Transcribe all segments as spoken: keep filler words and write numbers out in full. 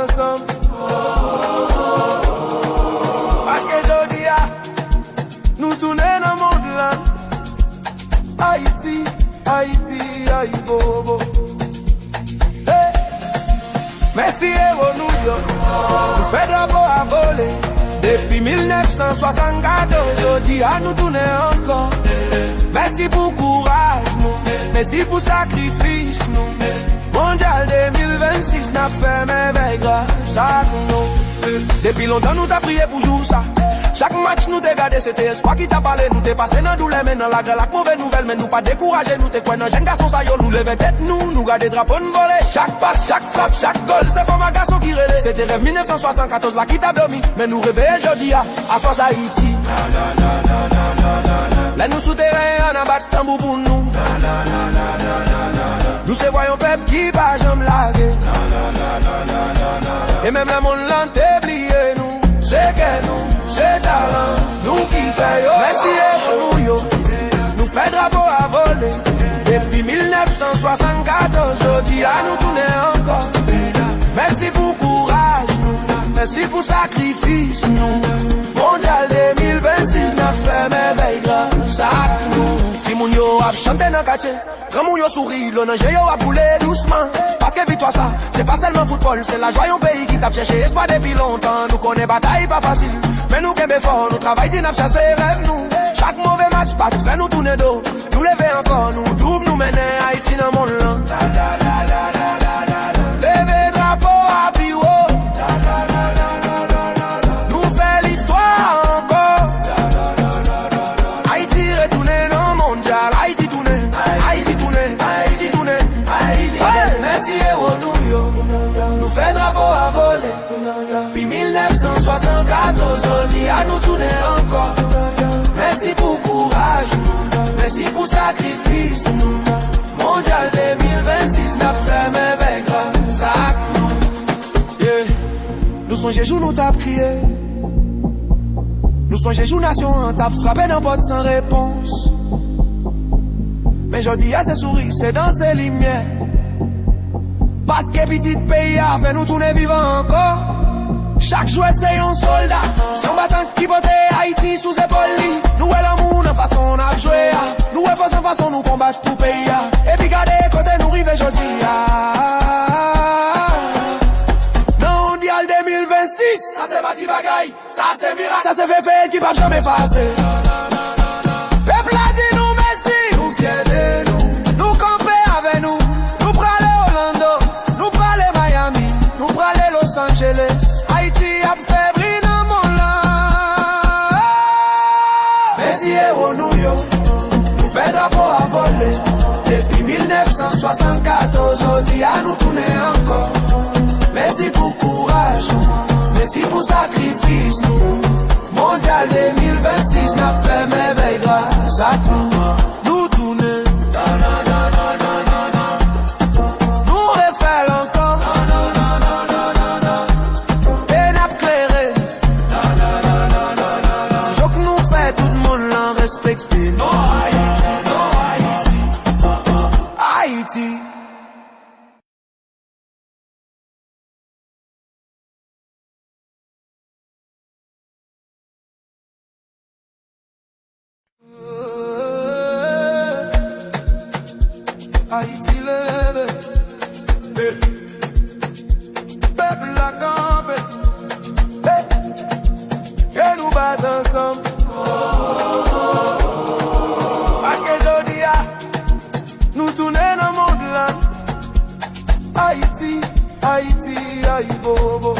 ansanm. Paske jodi a, nou tounen nan mond lan. Ayiti, Ayiti, ayibobo. Hey! Mèsi ewo nou yo, nou fè drapo a vole. Depi mil nèf san swasannkatòz, jodi a nou tounen ankò. Mèsi pou kouraj nou, mèsi pou sakrifis nou. Mondyal de mil vennsis, n ap fè mèvèy gras ak nou. Depi lontan nou t ap priye pou jou sa. Chak match nou te gade, se te espwa ki t ap pale. Nou te pase nan doulè, men nan lagel ak move nouvèl. Men nou pa dekouraje, nou te kwè nan jèn gason sa yo. Nou leve tèt nou, nou gade drapo n vole. Chak pas, chak frap, chak gòl, se fanm ak gason ki rele. Se te rèv mil nèf san swasannkatòz la ki t ap dòmi, men nou reveye l jodi a. Afòs Ayiti. Lè nou sou teren an, n a bat tanbou pou nou. Nou se vwa yon pèp ki pa janm lage. E menm lè monn lan te bliye nou, se kè nou, se talan nou ki fè yo. Mèsi ewo nou yo, nou fè drapo a vole. Depi mil nèf san swasannkatòz, jodi a nou tounen ankò. Mèsi pou kouraj nou, mèsi pou sakrifis nou. Mondyal de mil vennsis, n ap fè mèvèy gras ak nou. Timoun yo ap chante nan katye, granmoun yo souri, dlo nan je yo ap koule dousman. Paske viktwa sa, se pa sèlman foutbòl, se lajwa yon peyi ki t ap chèche espwa depi lontan. Nou konnen batay pa fasil, men nou kenbe fò, nou travay di n ap chase rèv nou. Chak move match pa t fè nou tounen do. Nou leve ankò, nou doub, nou mennen Ayiti nan monn lan. Leve drapo a pi wo. Nou fè listwa ankò. Ayiti retounen nan mondyal. Ayiti tounen, Ayiti tounen, Ayiti tounen, Ayiti tounen. Mèsi ewo nou yo. Nou fè drapo a vole. Depi mil nèf san swasannkatòz, jodi a nou tounen ankò. Mèsi pou kouraj nou, mèsi pou sakrifis nou. Mondyal de mil vennsis, n ap fè mèvèy gras ak nou. Yeah. Nou sonje jou nou t ap kriye. Nou sonje jou nasyon an t ap frape nan pòt san repons. Men jodi a se souri, se dans, se limyè. Paske pitit peyi a fè nou tounen vivan ankò. Chak jwè se yon sòlda, se yon batan ki pote Ayiti sou zepòl li. Nou wè lanmou nan fason n ap jwe a. Nou wè fòs nan fason nou konbat pou peyi a. Epi gade kote nou rive jodi a. Nan Mondyal de mil vennsis, sa se pa ti bagay. Sa se mirak, sa se fefe ki p ap janm efase. Pèp la di nou mèsi, nou fyè de nou. Nou kanpe avè nou, nou prale Orlando, nou prale Miami, nou prale Los Angeles. Ayiti ap fè bri nan monn lan. Mèsi ewo nou yo, nou fè drapo a vole. Depi mil nèf san swasannkatòz, jodi a nou tounen ankò. Mèsi pou kouraj ou, mèsi pou sakrifis nou. Mondyal de mil vennsis, n ap fè mèvèy gras ak ou. Nou tounen. Nou refè l ankò. E n ap klere. Jòk nou fè tout monn lan respekte. Non Ayiti, non Ayiti. Ayiti. Ayiti leve. Hey. Pèp la kanpe. Hey. E nou bat ansanm. Paske jodi a, nou tounen nan mond lan. Ayiti, Ayiti, ayibobo.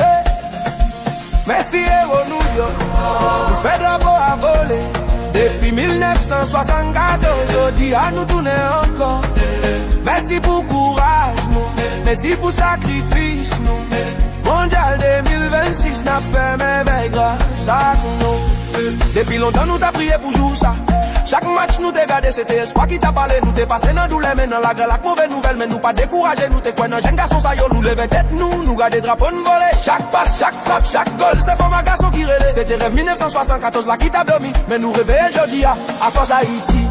Hey! Mèsi ewo nou yo. Nou fè drapo a vole. Depi mil nèf san swasannkatòz, jodi a nou tounen ankò. Mèsi pou kouraj nou. Mèsi pou sakrifis nou. Mondyal de mil vennsis, n ap fè mèvèy gras ak nou. Depi lontan nou t ap priye pou jou sa. Chak match nou te gade, se te espwa ki t ap pale. Nou te pase nan doulè, men nan lagel ak move nouvèl. Men nou pa dekouraje, nou te kwè nan jèn gason sa yo. Nou leve tèt nou, nou gade drapo n vole. Chak pas, chak frap, chak gòl, se fanm ak gason ki rele. Se te rèv mil nèf san swasannkatòz la ki t ap dòmi, men nou reveye l jodi a. Afòs Ayiti.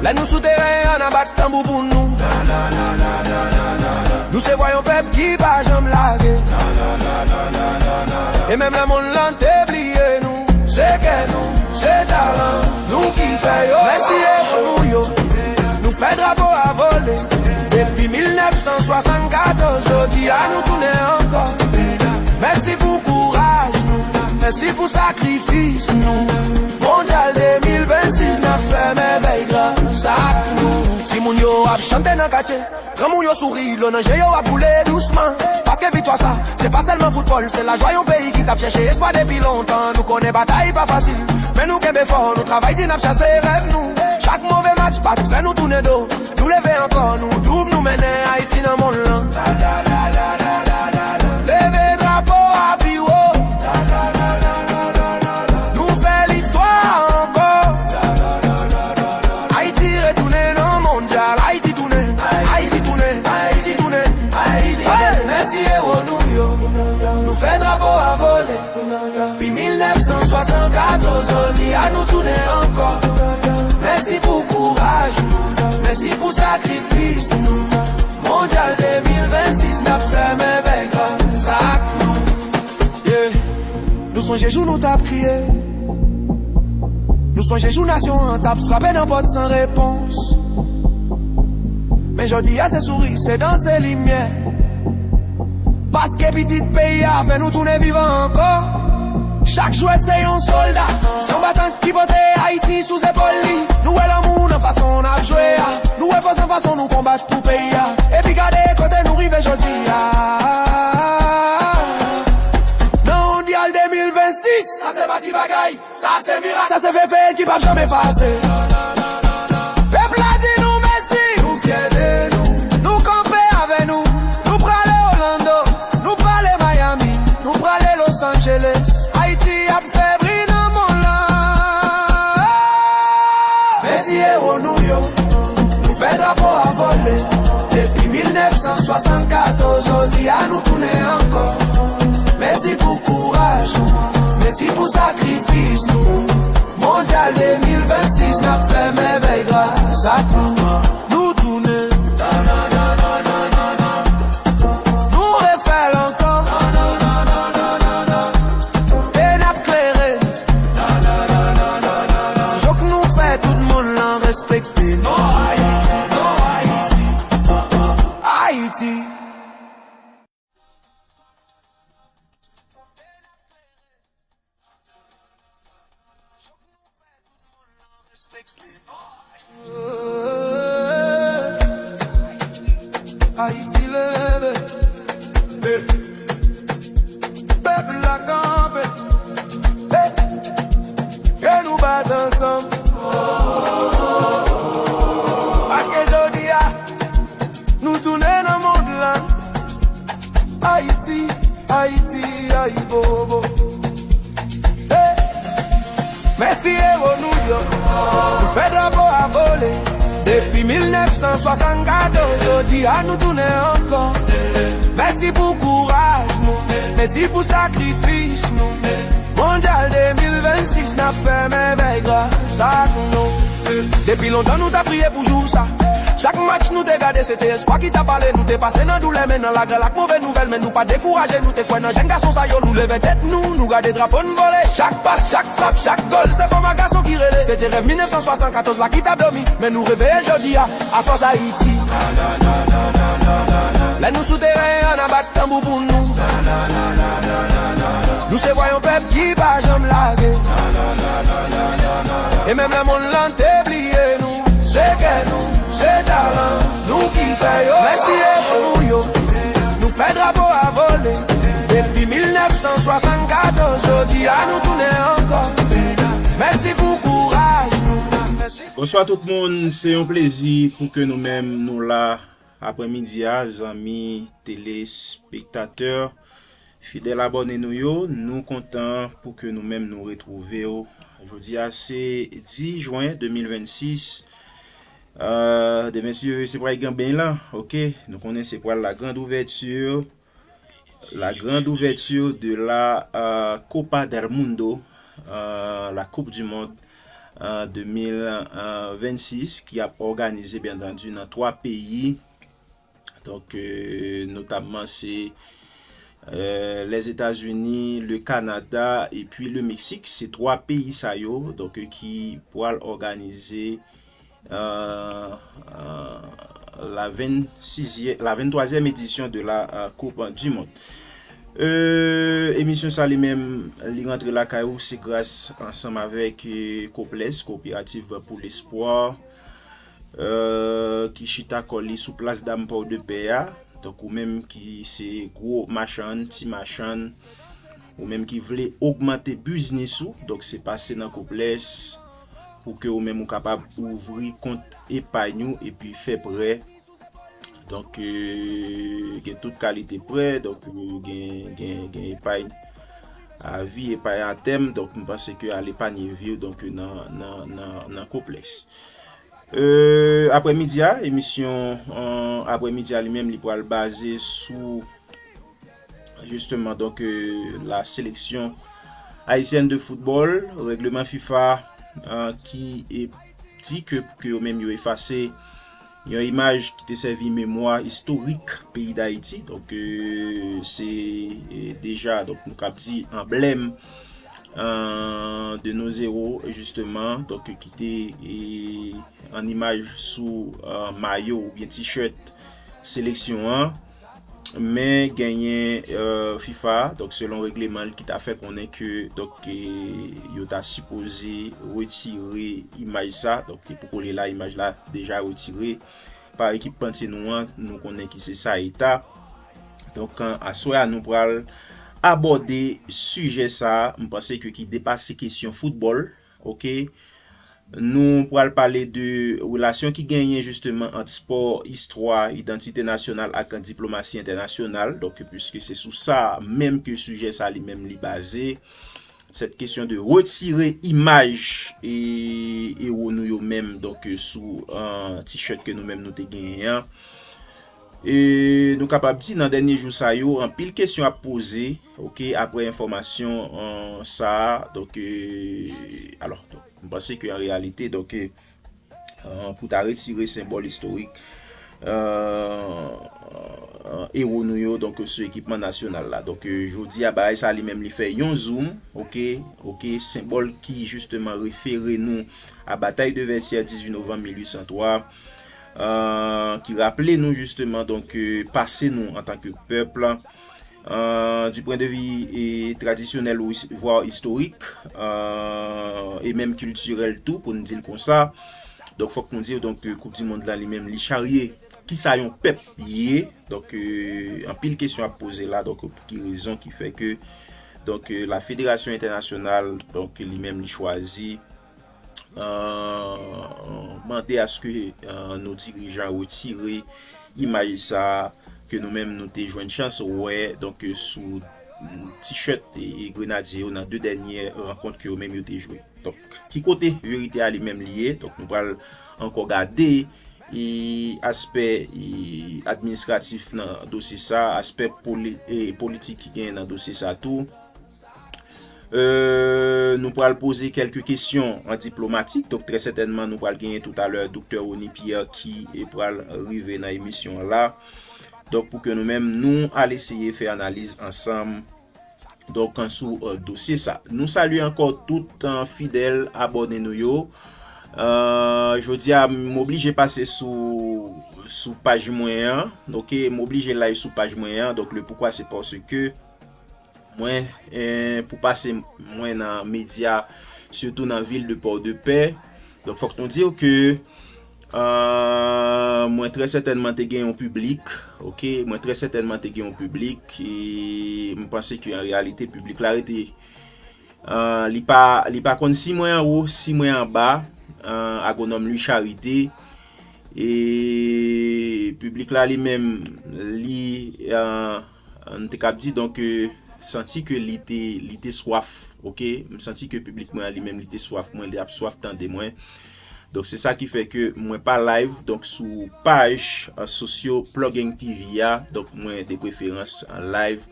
Lè nou sou teren an, n a bat tanbou pou nou. Nou se vwa yon pèp ki pa janm lage. E menm lè monn lan te bliye nou, se kè nou, se talan nou ki fè yo. Mèsi ewo nou yo, nou fè drapo a vole. Depi mil nèf san swasannkatòz, jodi a nou tounen ankò. Mèsi pou kouraj nou, mèsi pou sakrifis nou. Mondyal de mil vennsis n ap fè mèvèy gras ak nou. Timoun yo ap chante nan katye. Granmoun yo souri, dlo nan je yo ap koule dousman. Paske viktwa sa, se pa sèlman foutbòl, se lajwa yon peyi ki t ap chèche espwa depi lontan. Nou konnen batay pa fasil, men nou kenbe fò, nou travay di n ap chase rèv nou. Chak move match pa t fè nou tounen do. Nou leve ankò, nou doub, nou mennen Ayiti nan monn lan. Leve drapo a pi wo. Nou fè listwa ankò. Ayiti retounen nan mondyal. Ayiti tounen, Ayiti tounen, Ayiti tounen, Ayiti tounen. Mèsi ewo nou yo. Nou fè drapo a vole. Pi mil nèf san swasannkatòz, jodi a nou tounen ankò. Mèsi pou kouraj nou, mèsi pou sakrifis nou. Mondyal de mil vennsis n ap fè mèvèy gras ak nou. Yeah. Nou sonje jou nou t ap kriye. Nou sonje jou nasyon an t ap frape nan pòt san repons. Men jodi a se souri, se dans, se limyè. Paske pitit peyi a fè nou tounen vivan ankò. Chak jwè se yon sòlda, se yon batan ki pote Ayiti sou zepòl li. Nou wè lanmou nan fason n ap jwe a. Nou wè fòs nan fason nou konbat pou peyi a. Epi gade kote nou rive jodi a. Nan Mondyal de mil vennsis, sa se pa ti bagay. Sa se mirak, sa se fefe ki p ap janm efase. Pèp la di nou mèsi, nou fyè de nou. Nou kanpe avè nou, nou prale Orlando, nou prale Miami, nou prale Los Angeles. Ayiti ap fè bri nan monn lan. Mèsi ewo nou yo, nou fè drapo a vole. Depi mil nèf san swasannkatòz, jodi a nou tounen ankò. Mèsi pou kouraj nou, mèsi pou sakrifis nou. Mondyal de mil vennsis n ap fè mèvèy gras ak nou. Nou tounen. Nou refè l ankò. E n ap klere. Jòk nou fè tout monn lan respekte nou. Ayiti. Ayiti leve. Pèp la kanpe. Ke nou bat ansanm. Paske jodi a, nou tounen nan monn lan. Ayiti, Ayiti, ayibobo. Hey! Mèsi ewo nou yo. Nou fè drapo a vole. Depi mil nèf san swasannkatòz, jodi a nou tounen ankò. Mèsi pou kouraj nou. Mèsi pou sakrifis nou. Mondyal de mil vennsis n ap fè mèvèy gras ak nou. Depi lontan nou t ap priye pou jou sa. Chak match nou te gade, se te espwa ki t ap pale. Nou te pase nan doulè, men nan lagrèl ak move nouvèl. Men nou pa dekouraje, nou te kwè nan jèn gason sa yo. Nou leve tèt nou, nou gade drapo n vole. Chak pas, chak frap, chak gòl, se fanm ak gason ki rele. Se te rèv mil nèf san swasannkatòz la ki t ap dòmi. Men nou reveye l jodi a, afòs Ayiti. Lè nou sou teren an, n a bat tanbou pou nou. Nou se vwa yon pèp ki pa janm lage. E menm lè monn lan te bliye nou, se kè nou, se talan nou ki fè yo. Mèsi ewo nou yo, nou fè drapo a vole. Depi mil nèf san swasannkatòz, jodi a nou tounen ankò. Mèsi pou kouraj nou. Mèsi. Bonswa tout moun, se yon plezi pou ke nou menm nou la aprèmidi a, zanmi telespektatè, fidèl abòne nou yo, nou kontan pou ke nou menm nou retwouve w. Jodi a se dis jen de mil vennsis. Euh, demen si Dye vle se pral gen beny lan, oke? Nou konnen se pral la grande ouverture, la grande ouverture de la euh, Copa del Mundo, euh, la Coupe du Monde euh, de mil vennsis ki ap òganize byen antandi nan twa peyi Donk, euh, notamman, se euh, Lèzetazini, le Kanada epi le Meksik. Se twa peyi sa yo, donk, euh, ki pral òganize euh, euh, la vennsizyèm, la venntwazyèm edisyon de la euh, Coupe du Monde. Euh, emisyon sa li menm, li rantre lakay ou, se gras ansanm avèk euh, Koples, Coopérative pour l'Espoir, euh, ki chita kò li sou plas dam Pòdepè a. Donk, ou menm ki se gwo machann, ti machann, ou menm ki vle ogmante biznis ou, donk, se pase nan Koples pou ke ou menm ou kapab ouvri kont epay ou epi fè prè. Donk, euh, gen tout kalite prè, donk, euh, gen, gen, gen epay a vi, epay a tèm, donk, m panse ke al epanye vi w, donk, nan, nan, nan, nan Koples. Euh, aprèmidi a, emisyon euh, aprèmidi a li menm, li pral baze sou, justement, donc, euh, la sélection haïtienne de football, règlement FIFA euh, ki e, di ke pou ke yo menm yo efase yon imaj ki te sèvi memwa istorik peyi Dayiti. Donk, euh, se euh, deja, donk, nou kab di anblèm euh, de nos héros, justement, donk, ki te euh, an imaj sou euh, mayo oubyen t-shirt seleksyon an. Men genyen euh, FIFA, donk, selon regleman l, ki ta fè konnen ke, donk, eh, yo ta sipoze retire imaj sa. Donk, pou kounye la, imaj la deja retire pa ekip pantye nou an, nou konnen ki se sa eta. Donk, an, aswè a, nou pral abòde sijè sa, m panse ke ki depase kesyon foutbòl, oke? Nou pral pale de relasyon ki genyen, jisteman, ant spò, istwa, idantite nasyonal ak diplomasi entènasyonal. Donk, piske se sou sa menm ke sijè sa li menm li baze, cette question de retire imaj e ewo nou yo menm, donk, sou euh, t-shirt ke nou menm nou te genyen an. E nou kapab di nan dènye jou sa yo, anpil kesyon ap poze, oke, aprè enfòmasyon euh, sa a. Donk, euh, alò, donk, m panse ke an reyalite, donk, euh, euh, pou ta retire senbòl istorik euh, euh, ewo nou yo, donk, sou ekipman nasyonal la. Donk, euh, jodi a, bagay sa li menm li fè yon zoom, oke, oke, senbòl ki jisteman refere nou a batay de Vètyè dizuit novanm mil uit san twa, euh, ki raple nou jisteman, donk, euh, pase nou antanke pèp, euh, du point de vue eh, tradisyonèl ou his- voire historique euh, e menm kiltirèl tou, pou n di l konsa. Donk, fòk nou di, donk, euh, Koup di Mond la li menm li charye kisa yon pèp ye. Donk, euh, anpil kesyon ap poze la, donk, pou ki rezon ki fè ke, donk, euh, la fédération internationale, donk, li menm li chwazi euh, mande aske euh, nou dirijan retire imaj sa ke nou menm nou te jwenn chans wè, donk, euh, sou mm, t-shirt e, e Grenadye yo nan de dènye rankont ke yo menm yo te jwe. Donk, ki kote verite a li menm li ye? Donk, nou pral ankò gade e aspè e administratif nan dosye sa, aspè poli, e politik ki genyen nan dosye sa tou. Euh, nou pral poze kèlke kesyon an diplomatik. Donk, trè sètènman, nou pral genyen toutalè Doktè Rony Pierre ki e pral rive nan emisyon an la. Donk, pou ke nou menm, nou al eseye fè analiz ansanm. Donk, sou euh, dosye sa. Nou salye ankò tout euh, fidèl abòne nou yo. Euh, jodi a, m oblije pase sou, sou paj mwen an. Oke, m oblije live sou paj mwen an. Donk, le poukwa, se paske mwen eh, pou pase mwen nan medya, sitou nan vil de Pòdepè. Donk, fòk nou di ke euh, mwen trè sètènman te gen yon piblik, oke? Mwen trè sètènman te gen yon piblik, e m panse ke an reyalite, piblik la rete euh, li pa, li pa konn si mwen anwo, si mwen anba, euh, Agwonòm Louis Charité. E piblik la li menm, li, euh, m te kab di, donk, euh, santi ke li te, li te swaf, oke? M santi ke piblik mwen an li menm, li te swaf mwen, li ap swaf tande mwen. Donk, se sa ki fè ke mwen pa live, donk, sou paj euh, sosyo Plug Gang T V a. Donk, mwen de preferans an live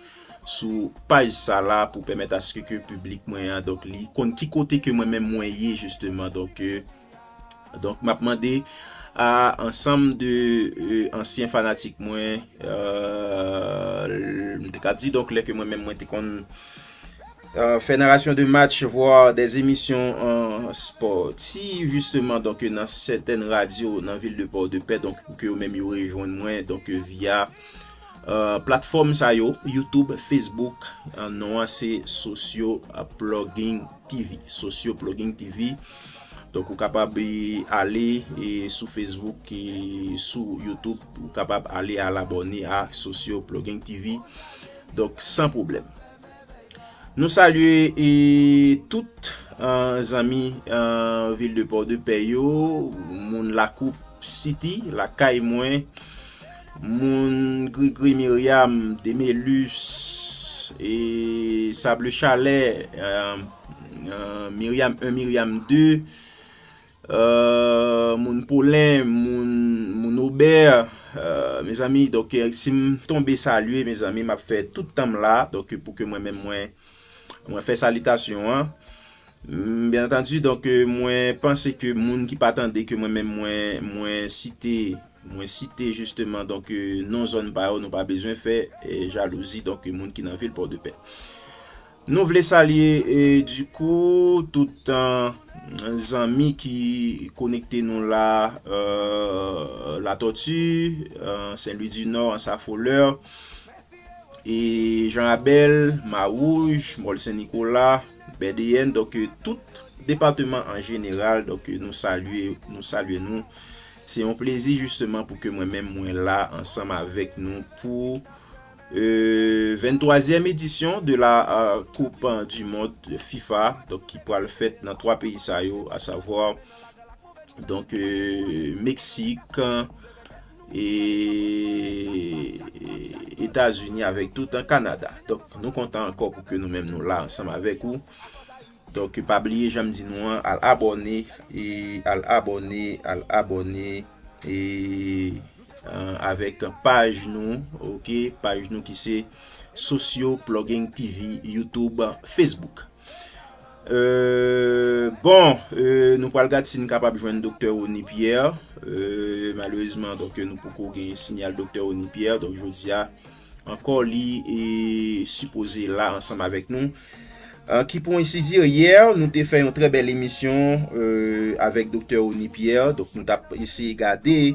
sou paj sa la pou pèmèt aske ke piblik mwen an, donk, li konn ki kote ke mwen menm mwen ye, jisteman. Donk, euh, donk, m ap mande a ansanm de euh, ansyen fanatik mwen, euh, m te ka di, donk, lè ke mwen menm mwen te konn euh, fè narasyon de match, vwa des émissions euh, sportives, justement, donk, nan sètèn radyo nan vil de Pòdepè, donk, pou ke yo menm yo rejwenn mwen, donk, euh, via euh, platfòm sa yo, YouTube, Facebook, euh, non an se Socio Plugging T V, Socio Plugging T V. Donk, ou kapab e, ale e, sou Facebook, e, sou YouTube, ou kapab ale al abòne a Socio Plugging T V. Donk, san pwoblèm. Nou salye e, tout euh, zanmi euh, vil de Pòdepè yo, moun Lakoup City, lakay mwen, moun Grigri Myriam, Demelus, e Sable Chalè, euh, euh, Myriam un, Myriam deux, euh, moun Polen, moun, moun Obè, euh, mezanmi, donk, euh, si m tonbe salye, mezanmi, m ap fè tout tan m la, donk, pou ke mwen menm mwen, mwen fè salitasyon an. Mm, byen antandi, donk, euh, mwen panse ke moun ki pa tande ke mwen menm mwen, mwen site, mwen site jisteman, donk, euh, non zòn pa yo, nou pa bezwen fè eh, jalouzi, donk, euh, moun ki nan vil Pòdepè. Nou vle salye, eh, dikou, tout euh, zanmi ki konekte nou la, euh, Latòti, euh, Sen Lwi di Nò, Ansa Folè, e Jan Abèl, Mawouj, Mòl Sen Nikola, Bèdeyèn, donk, euh, tout depatman an jeneral, donk, euh, nou salye, nou salye nou. Se yon plezi jisteman pou ke mwen menm mwen la ansanm avèk nou pou euh, venntwazyèm édition de la euh, Coupe du Monde FIFA, donk ki pral fèt nan twa peyi sa yo, à savoir donk euh, Meksik e Etazini avèk tout an Kanada. Donk nou kontan ankò pou ke nou menm nou la ansanm avèk ou. Donk pa bliye jan m di nou an, al abòne e al abòne, al abòne e euh, avèk paj nou, ok, paj nou ki se Socio Plugging T V, YouTube, Facebook. Euh, bon, euh, nou pral gad si n kapab jwenn Doktè Rony Pierre. Euh, malerezman, donk, nou poko gen siyal Doktè Rony Pierre. Donk, jodi a, ankò, li e sipoze la ansanm avèk nou. Euh, ki pou ensi dir, yè, nou te fè yon trè bèl emisyon euh, avèk Doktè Rony Pierre. Donk, nou t ap eseye gade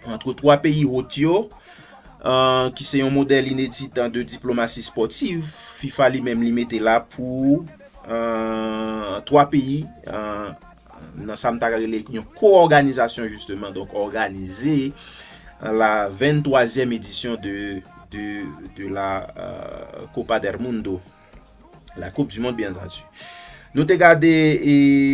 antre twa peyi hot yo, euh, ki se yon modèl inedit de diplomasi spòtiv. FIFA li menm li mete la pou euh, twa peyi, euh, nan sa m ta ka rele yon ko-òganizasyon, jisteman, donk òganize la venntwazyèm édition de, de, de la euh, Copa del Mundo. La Coupe du Monde, bien entendu. Nou te gade e,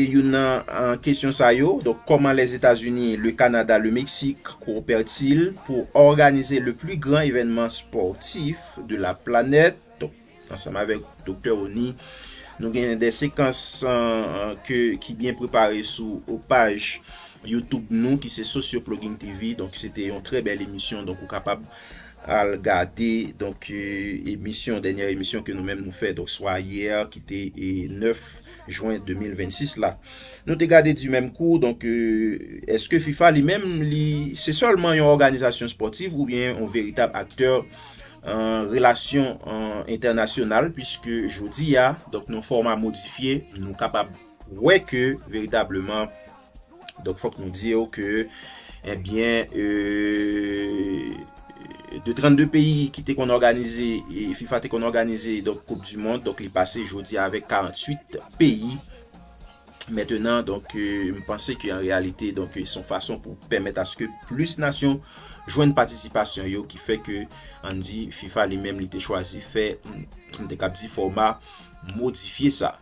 youn nan an kesyon sa yo. Donk, comment les États-Unis, le Canada, le Mexique coopèrent-ils pour organiser le plus grand événement sportif de la planète? Donk, ansanm avèk Doktè Rony, nou gen de sekans an, an, ke, ki byen prepare sou paj YouTube nou, ki se Socio Plugging T V. Donk, se te yon trè bèl emisyon. Donk, ou kapab al gade, donk, euh, emisyon, dènyè emisyon ke nou menm nou fè, donk, swa yè, ki te e, nèf jen de mil vennsis la. Nou te gade di menm kou, donk, euh, èske FIFA li menm, li, se sèlman yon òganizasyon spòtiv oubyen yon veritab aktè an relasyon an entènasyonal, piske jodi a, donk, nan fòma modifye, nou kapab wè ke veritableman, donk, fòk nou di yo ke, ebyen, euh, de trannde peyi ki te konn òganize, e FIFA te konn òganize, donk, Koup di Mond, donk, li pase jodi a avèk karanntuit peyi. Mentenan, donk, euh, m panse ke an reyalite, donk, euh, se yon fason pou pèmèt aske plis nasyon jwenn patisipasyon yo, ki fè ke, ann di, FIFA li menm, li te chwazi fè, m te kab di, fòma modifye sa.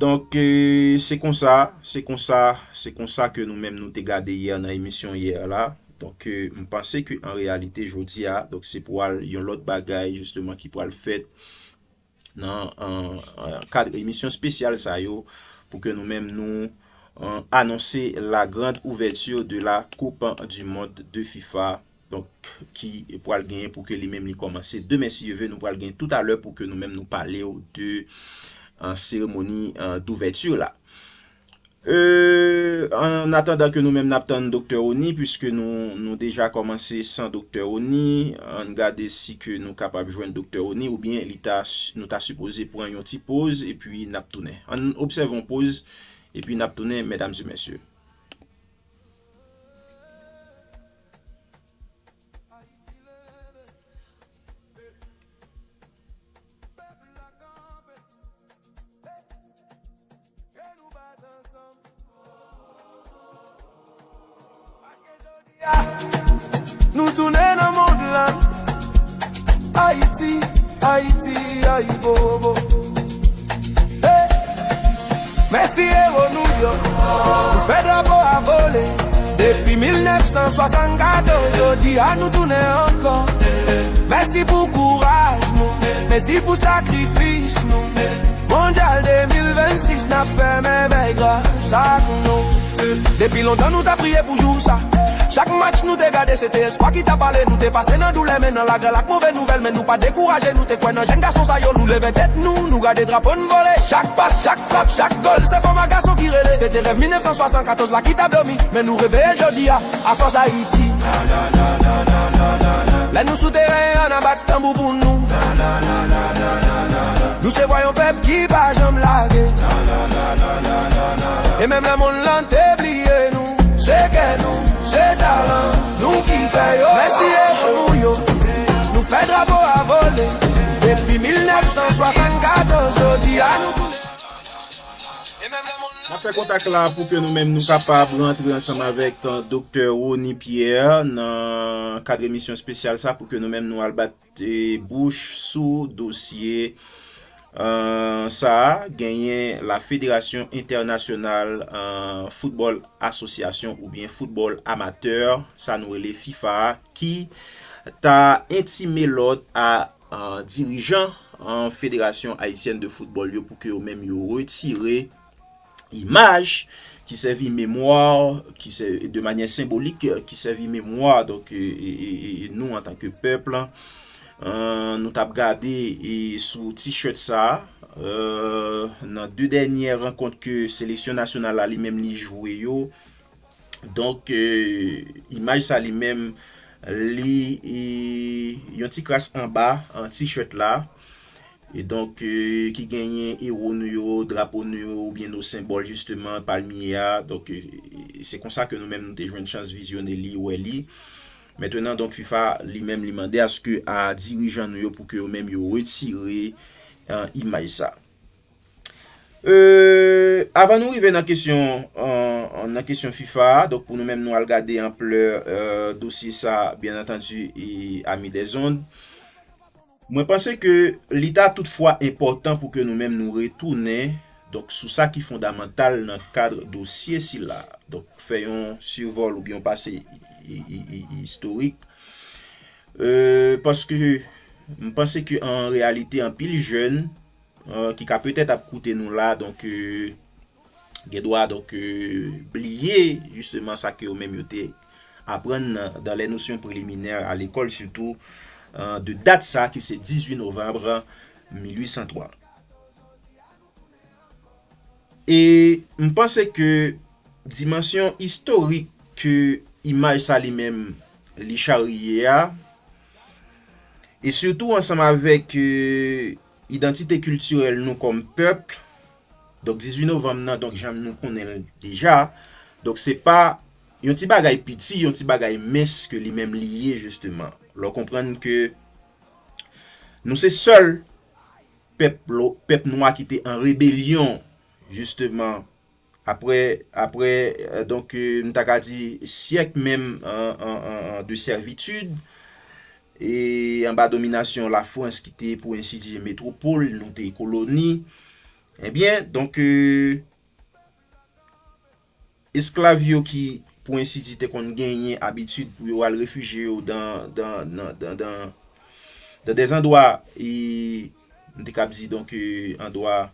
Donk, euh, se konsa, se konsa, se konsa ke nou menm nou te gade yè nan emisyon yè la. Donk, euh, m panse ke an reyalite, jodi a, donk, se pral yon lòt bagay, jisteman, ki pral fèt nan an, an kad emisyon espesyal sa yo, pou ke nou menm nou an, anonse la grande ouverture de la Coupe du Monde de FIFA, donk, ki pral genyen pou ke li menm li kòmanse demen, si Dye ve, nou pral genyen toutalè pou ke nou menm nou pale w de an, seremoni an, douvèti la. Euh, an atandan ke nou menm n ap tann Doktè Rony, puiske nou, nou deja kòmanse san Doktè Rony, ann gade si ke nou kapab jwenn Doktè Rony, oubyen li ta, nou ta sipoze pran yon ti poz, epi n ap tounen. Ann obsève yon poz, epi n ap tounen, medam e mesye. Nou tounen nan mond lan. Ayiti, Ayiti, ayibobo. Hey! Mèsi ewo nou yo, nou fè drapo a vole. Depi mil nèf san swasannkatòz, jodi a nou tounen ankò. Mèsi pou kouraj nou, mèsi pou sakrifis nou. Mondyal de mil vennsis, n ap fè mèvèy gras ak nou. Depi lontan nou t ap priye pou jou sa. Chak match nou te gade, se te espwa ki t ap pale. Nou te pase nan doulè, men nan lagèl ak move nouvèl. Men nou pa dekouraje, nou te kwè nan jèn gason sa yo. Nou leve tèt nou, nou gade drapo n vole. Chak pas, chak frap, chak gòl, se fanm ak gason ki rele. Se te rèv mil nèf san swasannkatòz la ki t ap dòmi. Men nou reveye l jodi a, a fòs Ayiti. Lè nou sou teren an, n a bat tanbou pou nou. Nou se vwa yon pèp ki pa janm lage. E menm lè monn lan te bliye nou, se kè nou, se talan nou ki fè yo. Mèsi ewo nou yo, nou fè drapo a vole. Depi mil nèf san swasannkatòz, jodi a nou tounen. E menm lè monn lan. N ap fè kontak la pou ke nou menm nou kapab rantre ansanm avèk, euh, Doktè Rony Pierre nan kad emisyon espesyal sa pou ke nou menm nou al bat, eh, bouch sou dosye, euh, sa a. Genyen la Fédération Internationale, euh, Football Association oubyen Football Amateur, sa nou rele fifa a, ki ta entime lòd a, euh, dirijan, euh, Fédération Haïtienne de Football yo pou ke yo menm yo retire imaj ki sèvi memwa, ki sè, de manyè senbolik, euh, ki sèvi memwa, donk, euh, e, e, e, e nou antanke pèp, euh, nou t ap gade e sou t-shirt sa, euh, nan de dènyè rankont ke seleksyon nasyonal la li menm li jwe yo. Donk, euh, imaj sa li menm, li, e, yon ti kras anba, an t-shirt la. E donk, euh, ki genyen ewo nou yo, drapo nou yo, oubyen nou senbòl, jisteman, palmye a. Donk, euh, se konsa ke nou menm nou te jwenn chans vizyone li, wè li. Mentenan, donk, fifa li menm li mande aske a dirijan nou yo pou ke yo menm yo retire, euh, imaj sa. Euh, avan nou rive nan kesyon, euh, nan kesyon fifa a, donk pou nou menm nou al gade anplè, euh, dosye sa, byen antandi, e ami dèzond. Mwen panse ke li ta toutfwa enpòtan pou ke nou menm nou retounen, donk, sou sa ki fondamantal nan kad dosye sila. Donk, fè yon sivòl oubyen yon pase i, i, i, i, istorik. Euh, paske m panse ke an reyalite, anpil jèn, euh, ki ka petèt ap koute nou la, donk, euh, gen dwa, donk, euh, bliye, jisteman, sa ke yo menm yo te aprann nan, dans les notions préliminaires à l'école, sitou, euh, de dat sa ki se dizuit novanm mil uit san twa. E m panse ke dimansyon istorik ke imaj sa li menm li charye a, e sitou ansanm avèk, euh, idantite kiltirèl nou kòm pèp, donk, dizuit novanm nan, donk, jan nou konnen l deja, donk, se pa yon ti bagay piti, yon ti bagay mens ke li menm li ye, jisteman. Lè w konprann ke nou se sèl pèp, pèp nwa ki te an rebelyon, jisteman, apre, apre, euh, donk, euh, m ta ka di syèk menm, euh, euh, euh, euh, de sèvitid, e anba dominasyon Lafrans ki te, pou ensi di, metwopòl, nou te koloni. Ebyen, donk, euh, esklav yo ki, pou ensi di, te konn genyen abitid pou yo al refijye yo dan, dan, dan, dan, dan, dan de zandwa, e, m te kab di, donk, euh, andwa,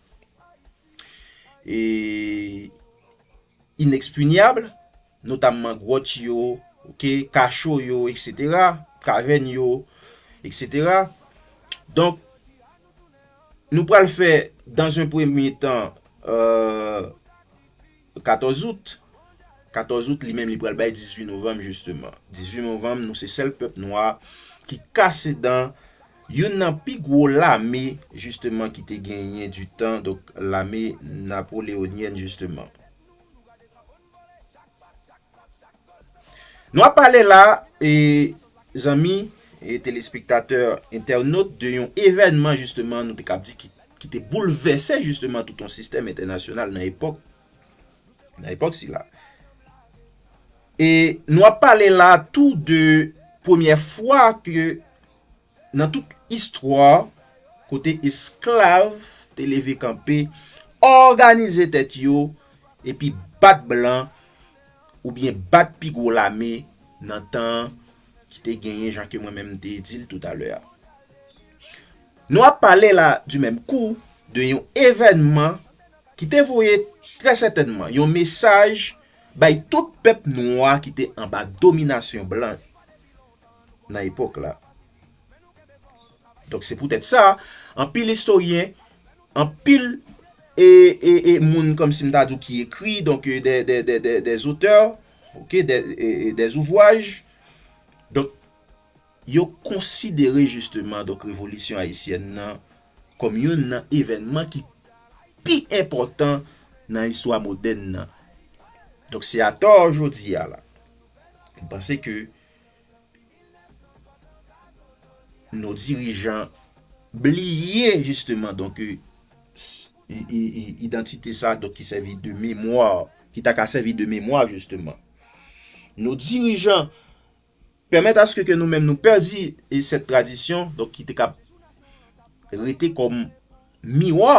e, inekspinyab, notamman gwòt yo, oke, kacho yo, etsetera, kavèn yo, etsetera. Donk, nou pral fè, dans un premier temps, euh, katòz out. Katòz out, li menm, li pral bay dizuit novanm, jisteman. Dizuit novanm, nou se sèl pèp nwa ki kase dan youn nan pi gwo lame, jisteman, ki te genyen di tan, donk, lame napoleonyèn, jisteman. Nou ap pale la, e, zanmi, e, telespektatè, entènot, de yon evènman, jisteman, nou te kab di ki, ki te boulvèse, jisteman, tout yon sistèm entènasyonal nan epòk, nan epòk sila. E nou ap pale la tou de premyè fwa ke nan tout istwa, kote esklav te leve kanpe, òganize tèt yo, epi bat blan, oubyen bat pi gwo lame nan tan ki te genyen, jan ke mwen menm te di l toutalè a. Nou ap pale la, di menm kou, de yon evènman ki te voye, trè sètènman, yon mesaj bay tout pèp nwa ki te anba dominasyon blan nan epòk la. Donk, se poutèt sa, anpil istoryen, anpil, e, e, e moun, kòmsi m ta di w, ki ekri, donk, e, de, de, de, de, des auteurs, ok, de, e, e, des ouvrages, donk, yo konsidere, jisteman, donk, revolisyon ayisyèn nan kòm youn nan evènman ki pi enpòtan nan istwa modèn nan. Donk, se atò jodi a la. M panse ke nos dirigeants bliye, jisteman, donk, e, s-, i, i, i, idantite sa, donk, ki sèvi de memwa, ki ta ka sèvi de memwa, jisteman. Nos dirigeants pèmèt aske ke nou menm nou pèdi, e, cette tradition, donk, ki te ka rete kòm miwa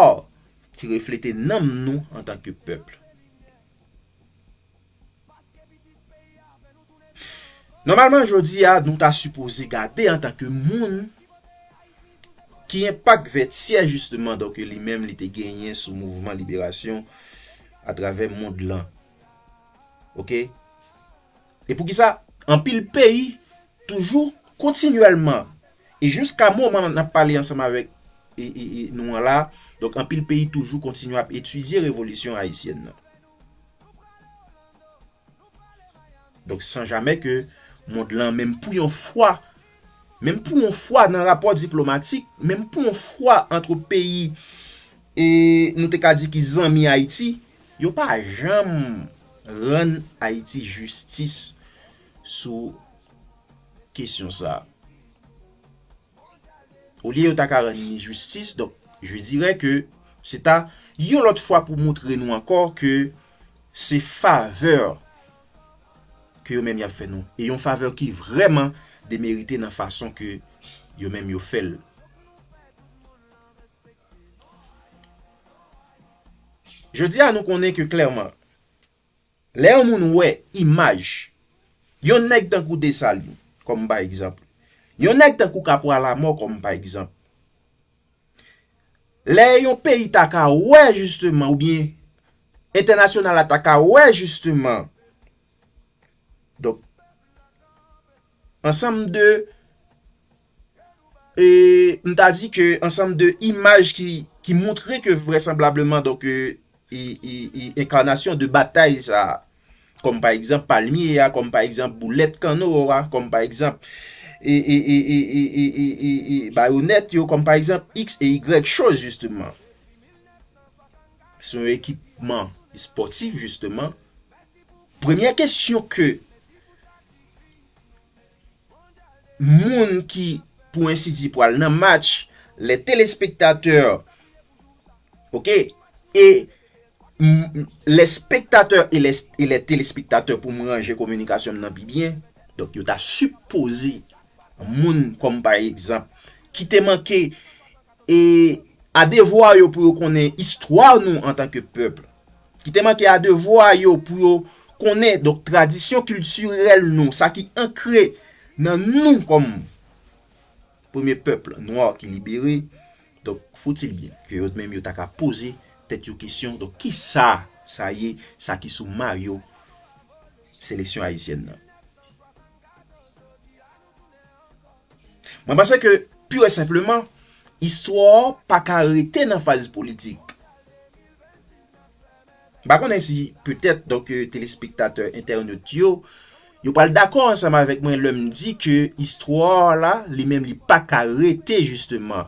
ki reflete nanm nou antanke pèp. Nòmalman, jodi a, nou ta sipoze gade antanke moun ki enpak vètyè, jisteman, donk, li menm, li te genyen sou mouvman liberasyon atravè mond lan. Ok? E poukisa? Anpil peyi toujou kontinyèlman, e jiska moman n ap pale ansanm avèk, e, e, e, nou an la, donk, anpil peyi toujou kontinye ap etidye revolisyon ayisyèn nan. Donk, san jamè ke mond lan, menm pou yon fwa, menm pou yon fwa nan rapò diplomatik, menm pou yon fwa ant peyi, e, nou te ka di ki zanmi Ayiti, yo pa janm rann Ayiti jistis sou kesyon sa a. Olye yo ta ka rann li jistis, donk, je dirais que se ta yon lòt fwa pou montre nou ankò ke se favè ke yo menm y ap fè nou. E yon favè ki vrèman demerite nan fason ke yo menm yo fè l. Jodi a, nou konnen ke klèman, lè yon moun wè imaj yon nèg tankou Desalin, kòm pa egzanp, yon nèg tankou Kapwa Lamò, kòm pa egzanp, lè yon peyi ta ka wè, jisteman, oubyen entènasyonal la ta ka wè, jisteman, donk, ansanm de, e, m ta di ke ansanm de imaj ki, ki montre ke vrèsanblableman, donk, e, e, e, e, enkanasyon de batay sa a, kòm pa egzanp palmye a, kòm pa egzanp boulèt kanno a, kòm pa egzanp, e, e, e, e, e, e, e, e, e, bayonèt yo, kòm pa egzanp iks e igrèk choz, jisteman. Se yon ekipman espòtif, jisteman. Premyè kesyon ke moun ki, pou ensi di, pral nan match, les téléspectateurs, ok, e m, m, les spectateurs et les, et les téléspectateurs, pou m ranje kominikasyon m nan pi byen, donk, yo ta sipoze, moun kòm pa egzanp, ki te manke, e, a devwa yo pou yo konnen istwa nou antanke pèp, ki te manke a devwa yo pou yo konnen, donk, tradisyon kiltirèl nou, sa ki ankre nan nou kòm premye pèp nwa ki libere, donk, faut-il bien ke yo menm yo ta ka poze tèt yo kesyon, donk, kisa sa ye, sa ki sou mayo seleksyon ayisyèn nan? Mwen panse ke, pur et simplement, istwa pa ka rete nan faz politik. M pa konnen si petèt, donk, euh, telespektatè, entènot yo, yo pral dakò ansanm avèk mwen lè m di ke istwa la, li menm, li pa ka rete jisteman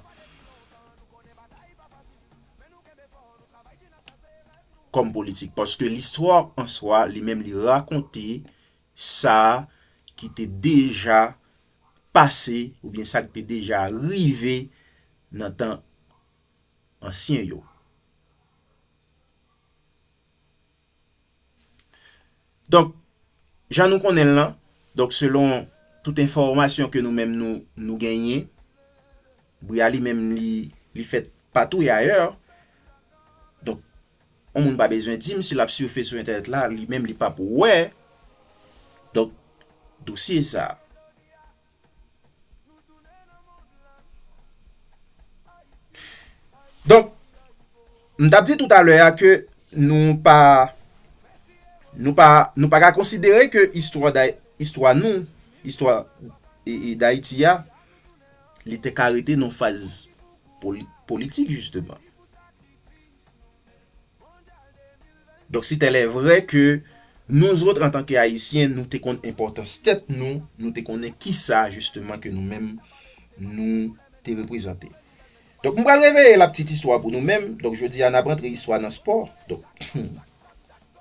kòm politik. Paske listwa an swa, li menm, li rakonte sa ki te deja pase oubyen sa ki te deja rive nan tan ansyen yo. Donk, jan nou konnen l lan, donk, selon tout enfòmasyon ke nou menm nou, nou genyen, bri a li menm li, li fèt patou e ayè. Donk, yon moun pa bezwen di m si l ap swife sou entènèt la, li menm li p ap wè, donk, dosye sa a. Donk, m t ap di toutalè a ke nou pa, nou pa, nou pa ka konsidere ke istwa da, istwa nou, istwa e, e Dayiti a, li te ka rete nan faz poli-, politik, jisteman. Donk, si tèl è vrè ke nou zòt, antanke Ayisyen, nou te konn enpòtans tèt nou, nou te konnen kisa, jisteman, ke nou menm, nou te reprezante. Donk, m pral reveye la petite histoire pou nou menm. Donk, jodi a, n ap rantre istwa nan spò. Donk,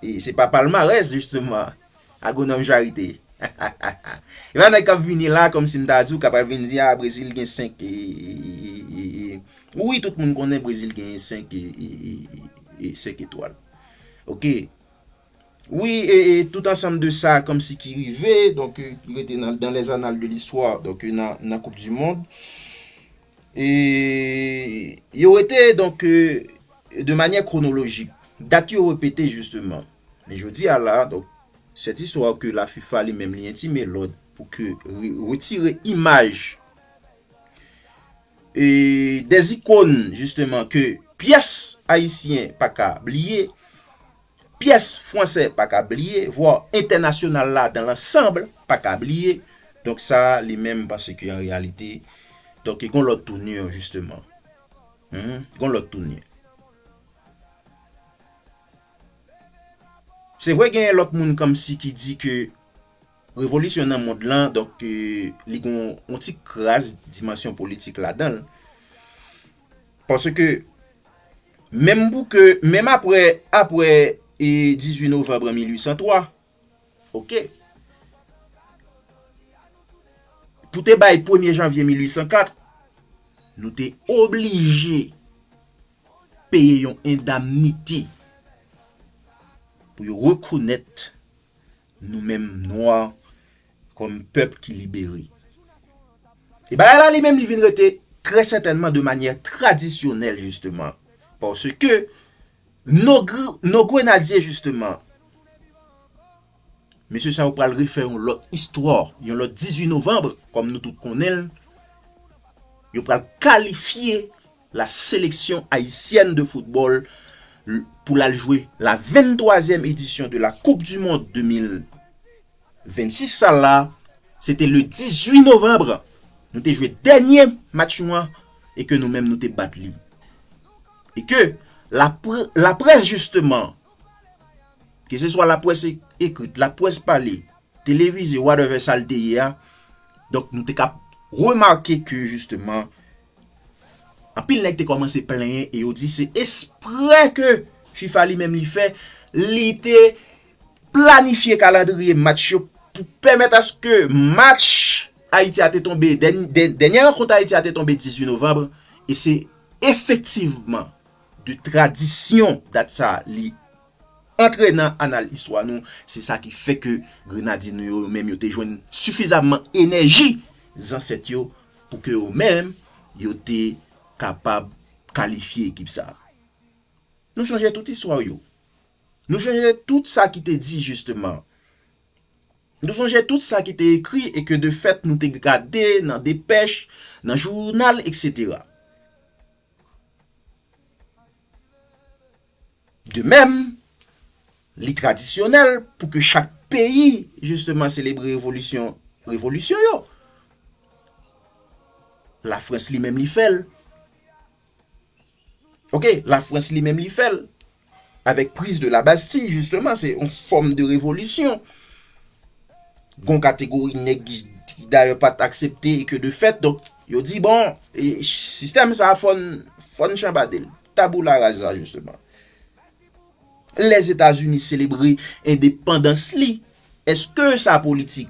e se pa palmarès, jisteman, Agwonòm Charité. E pa nèg k ap vini la, kòmsi m ta di w, k ap al vin di, a, Brezil gen senk, e, e, e, e, e, Wi, tout moun konnen Brezil genyen senk e, e, e, e, e senk etwal. Oke. Wi, e, e tout ansanm de sa, kòmsi ki rive, donk, euh, ki rete nan, dans les annales de l'histoire, donk, euh, nan, nan Coupe du Monde. E yo rete, donk, euh, de manière chronologique. Dat yo repete, jisteman. Men jodi a la, donk, cette histoire ke la FIFA li menm li entime lòd pou ke re-, retire imaj e dèzikòn, jisteman, ke pyès ayisyen pa ka bliye, pyès fransè pa ka bliye, vwa entènasyonal la, dans l'ensemble, pa ka bliye. Donk, sa, li menm, paske an reyalite, donk, gon lòt touni, jisteman. Mhm, gon lòt touni. Se vre, gen lòt moun kòmsi ki di ke revolisyon nan mond lan, donk, eh, li gon yon ti kras dimansyon politik ladan l. Paske, menm pou ke, menm apre, apre, eh, dizuit novanm mil uit san twa, oke, pou te bay premye janvye mil uit san kat, nou te oblije peye yon endamnite pou yo rekonèt nou menm nwa kòm pèp ki libere. E bagay la li menm li vin rete trè sètènman de manyè tradisyonèl, jisteman. Paske nos gr-, nos grenadye, jisteman, mesye sa yo pral refè yon lòt istwa, yon lòt dizuit novanm, kòm nou tout konnen l. Yo pral kalifye la sélection haïtienne de football l-, pou l al jwe la venntwazyèm édition de la Coupe du Monde de mil vennsis sa la, se te le dizuit novanm. Nou te jwe dènye match nou an e ke nou menm nou te bat li. E ke lapre-, laprès, jisteman, ke se swa laprès e-, ekrit, laprès pale, televize, whatever sa l te ye a, donk, nou te ka remake ke, jisteman, anpil nèg te kòmanse plenyen e yo di se espre ke fifa li menm li fè, li te planifye kalandriye match yo pou pèmèt aske match Ayiti a te tonbe, dèny-, dèny-, dènyè rankont Ayiti a te tonbe dizuit novanm, e se efektivman de tradisyon dat sa li antre nan anal istwa nou, se sa ki fè ke grenadye nou yo, yo menm yo te jwenn sifizamman enèji zansèt yo pou ke yo menm yo te kapab kalifye ekip sa. Nou sonje tout istwa yo. Nou sonje tout sa ki te di jisteman. Nou sonje tout sa ki te ekri e ke de fèt nou te gade nan depèch, nan jounal, etsetera. De menm, li tradisyonèl pou ke chak peyi, jisteman, selebre revolisyon, revolisyon yo. Lafrans li menm li fè l. Oke, Lafrans li menm li fè l. avèk prise de la Bastille, justement, se yon fòm de revolisyon. Gon kategori nèg ki, ki dayè pa t aksepte e ke de fèt, donk, yo di, bon, e sistèm sa a fò n, fò n chanbade l. Tabula rasa, justement. Lèzetazini selebre endepandans li. Èske sa politik?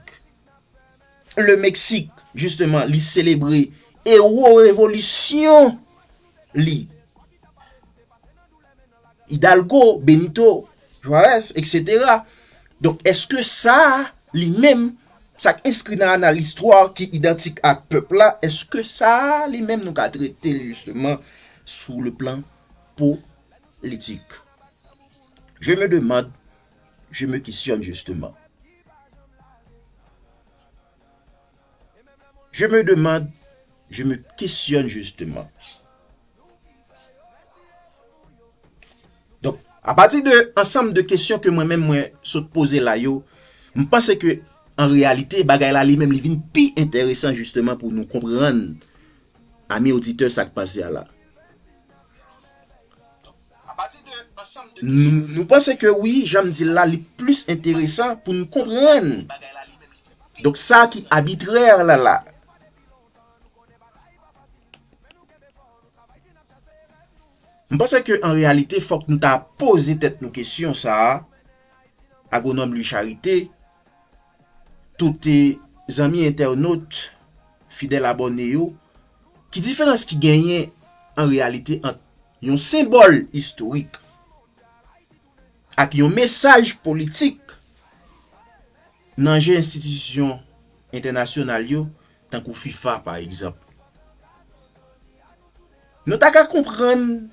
Le Meksik, justement, li selebre ewo revolisyon li. Hidalgo, Benito Juárez, et cetera. Donk, èske sa a, li menm, sa k enskri nan anal istwa ki idantik a pèp la, èske sa a, li menm, nou ka trete l, justement, sou le plan politik? Je me demande, je me questionne, justement. Je me demande, je me questionne, justement. Donk, apati de ansanm de kesyon ke mwen menm mwen sot poze la yo, m panse ke an reyalite, bagay la li menm li vin pi enteresan, justement, pou nou konprann ami oditè, sa k pase a la. Nou, nou panse ke wi, jan m di l la, li plis enteresan pou n konprann. Donk, sa ki abitrè la la. M panse ke an reyalite, fòk nou ta poze tèt nou kesyon sa a, Agwonòm Louis Charité, tout, eh, zanmi entènot, fidèl abòne yo, ki diferans ki genyen an reyalite ant yon senbòl istorik ak yon mesaj politik nan je enstitisyon entènasyonal yo, tankou fifa, pa egzanp? Nou ta ka konprann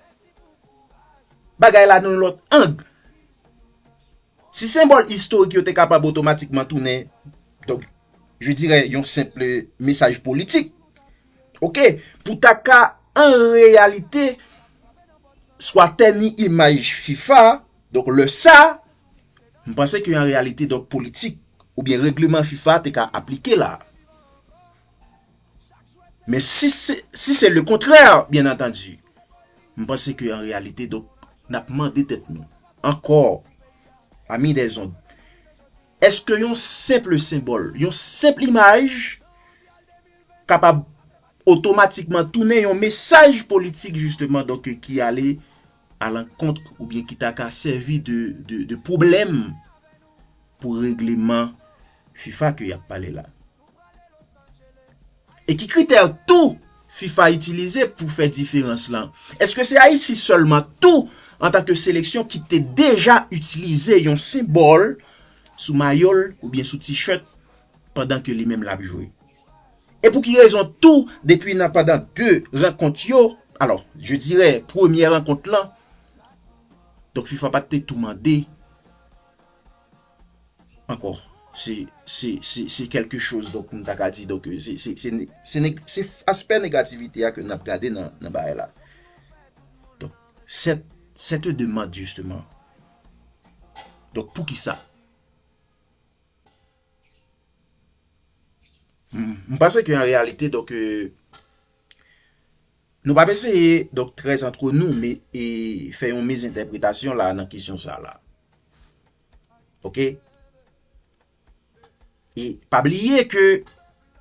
bagay la nan yon lòt ang. Si senbòl istorik yo te kapab otomatikman tounen, donk, je dirais, yon senp mesaj politik, oke, pou ta ka, an reyalite, swa tèni imaj fifa, donk, lè sa, m panse ke an reyalite, donk, politik oubyen regleman fifa te ka aplike la. Men si se, si se le kontrè, byen antandi, m panse ke an reyalite, donk, n ap mande tèt nou, ankò, ami dèzond, èske yon senp senbòl, yon senp imaj kapab otomatikman tounen yon mesaj politik, jisteman, donk, ki ale alankont oubyen ki ta ka sèvi de, de, de pwoblèm pou regleman fifa ke y ap pale la? E ki kritè tou fifa itilize pou fè diferans lan? Èske se Ayiti sèlman tou, antanke seleksyon, ki te deja itilize yon senbòl sou mayo l oubyen sou t-shirt pandan ke li menm l ap jwe? E pou ki rezon tou, depi nan pandan de rankont yo, alò, je dirais, premyè rankont lan, donk fifa pa t te tou mande ankò. Se, se, se, se kèlke choz, donk, m ta ka di, donk, se, se, se, se neg-, se aspè negativite a ke n ap gade nan, nan bagay la. Donk, cette, cette demande, justement. Donk, poukisa? M, m panse ke an reyalite, donk, euh, nou p ap eseye, donk, très entre nous, men, e, fè yon mizentèpretasyon la nan kesyon sa la. Oke? E pa bliye ke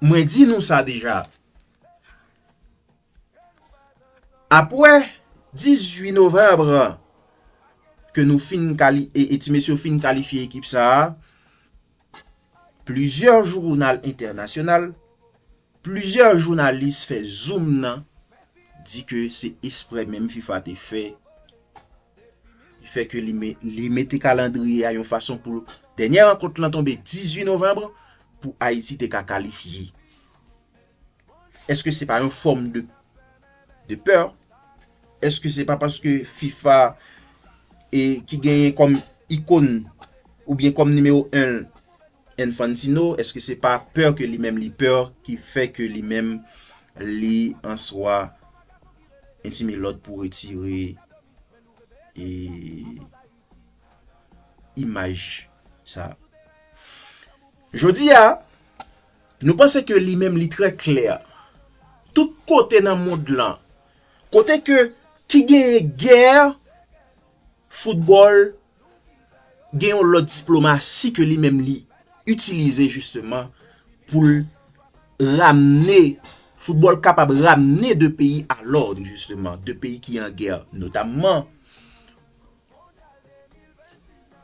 mwen di nou sa deja. Apre dizuit novanm ke nou fin kali-, e, e ti mesye yo fin kalifye ekip sa a, plizyè jounal entènasyonal, plizyè jounalis fè zoom nan, di ke se esprè menm fifa te fè. Li fè ke li me-, li mete kalandriye a yon fason pou dènyè rankont lan tonbe dizuit novanm pou Ayiti te ka kalifye. Èske se pa yon fòm de, de pè? Èske se pa paske fifa, e, ki genyen kòm ikòn oubyen kòm nimewo en Infantino, èske se pa pè ke li menm li pè ki fè ke li menm li an swa entime lòd pou retire, e, imaj sa? Jodi a, nou panse ke li menm li trè klè. Tout kote nan mond lan, kote ke ki genyen gè, Foutbòl gen yon lòt diplomasi ke li menm li itilize jisteman pou l ramne, foutbòl kapab ramne de peyi a lòd, jisteman, de peyi ki an gè, notamman,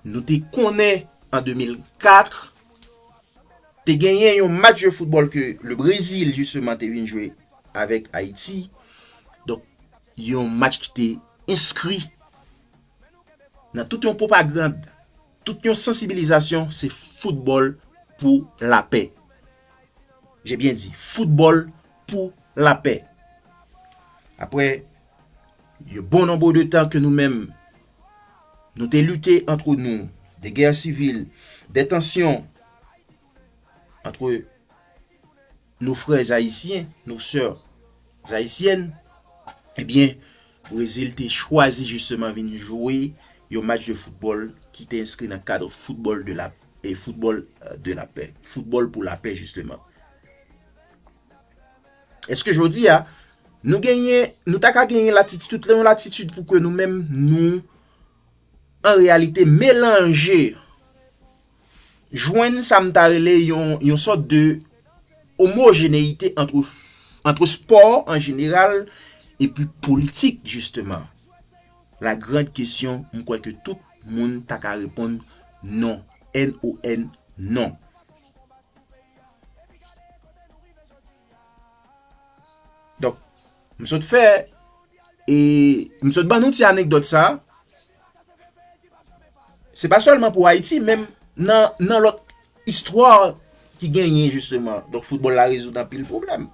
nou te konnen an de mil kat, te genyen yon match de foutbòl ke le Brezil, jisteman, te vin jwe avèk Ayiti. Donk, yon match ki te enskri nan tout yon pwopagand, tout yon sansibilizasyon, se foutbòl pou lapè. J'ai bien dit, foutbòl pou lapè. Après, il y a bon nombre de temps que nous-mêmes, nous te lutté entre nous, des guerres civiles, des tensions entre nos frères haïtiens, nos sœurs haïtiennes, ebyen, Brezil te chwazi jisteman vin jwe yon match de foutbòl ki te enskri nan kad foutbòl de la, e foutbòl, euh, de la paix, foutbòl pou lapè, jisteman. Èske jodi a, nou genyen, nou ta ka genyen latitid, tout yon latitid pou ke nou menm, nou, an reyalite, melanje, jwenn sa m ta rele yon, yon sòt de omojeneyite ant, ant spò an jeneral epi politik, jisteman? La grande question, m kwè ke tout moun ta ka reponn non. N O N, non. Donk, m sot fè, e m sot ban nou ti anekdòt sa. Se pa sèlman pou Ayiti, menm nan, nan lòt istwa ki genyen, jisteman. Donk, foutbòl la rezoud anpil pwoblèm.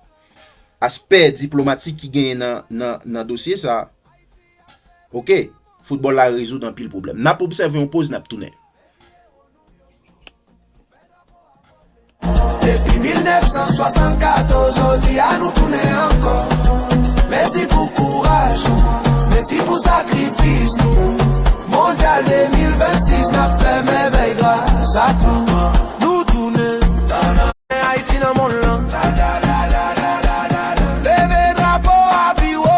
Aspè diplomatik ki genyen nan, nan, nan dosye sa. Oke, foutbòl la rezoud anpil pwoblèm. N ap obsève yon poz, n ap tounen. Depi mil nèf san swasannkatòz, jodi a nou tounen ankò. Mèsi pou kouraj ou, mèsi pou sakrifis ou. Mondyal de mil vennsis, n ap fè mèvèy gras a ou. Nou tounen. Ayiti nan mond lan. Leve drapo a pi wo.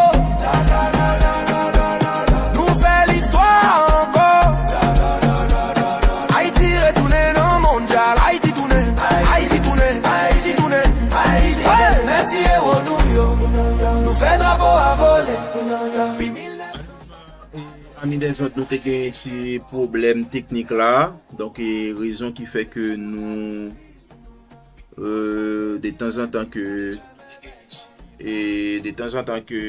Nou fè listwa ankò. Ayiti retounen nan mondyal. Ayiti tounen, Ayiti tounen, Ayiti tounen, Ayiti tounen. Mèsi ewo nou yo. Nou fè drapo a vole. Pi mil nèf san. E, ami dèzòd, nou te gen ti pwoblèm teknik la. Donk, e, rezon ki fè ke nou, e, de tanzantan ke, e, de tanzantan ke,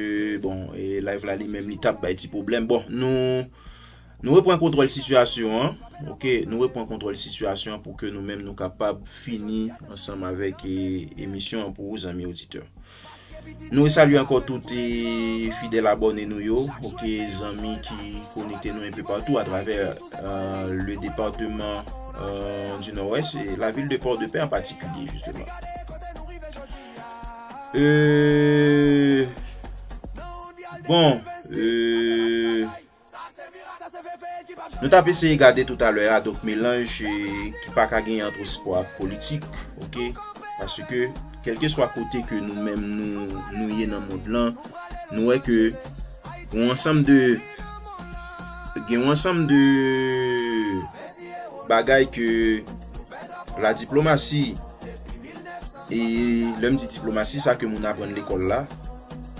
bon, e, live la li menm li t ap bay ti pwoblèm. Bon, nou, nou reprann kontwòl sitiyasyon an. Oke, nou reprann kontwòl sitiyasyon an pou ke nou menm nou kapab fini ansanm avèk, e, emisyon an pou ou, zanmi oditè. Nou resalye ankò tout, e, fidèl abòne nou yo, oke, zanmi ki konekte nou enpe patou atravè, e, le département, e, du Nord-Ouest e la ville de Port-de-Paix en particulier, justement. E, bon, e, Nou t ap eseye gade toutalè a, donk, melanj, e, ki pa ka genyen ant spò ak politik, oke? Paske, kèlkeswa kote ke nou menm nou, nou ye nan mond lan, nou wè ke gen yon ansanm de, gen yon ansanm de bagay ke la diplomasi, e lè m di diplomasi, sa ke moun aprann lekòl la,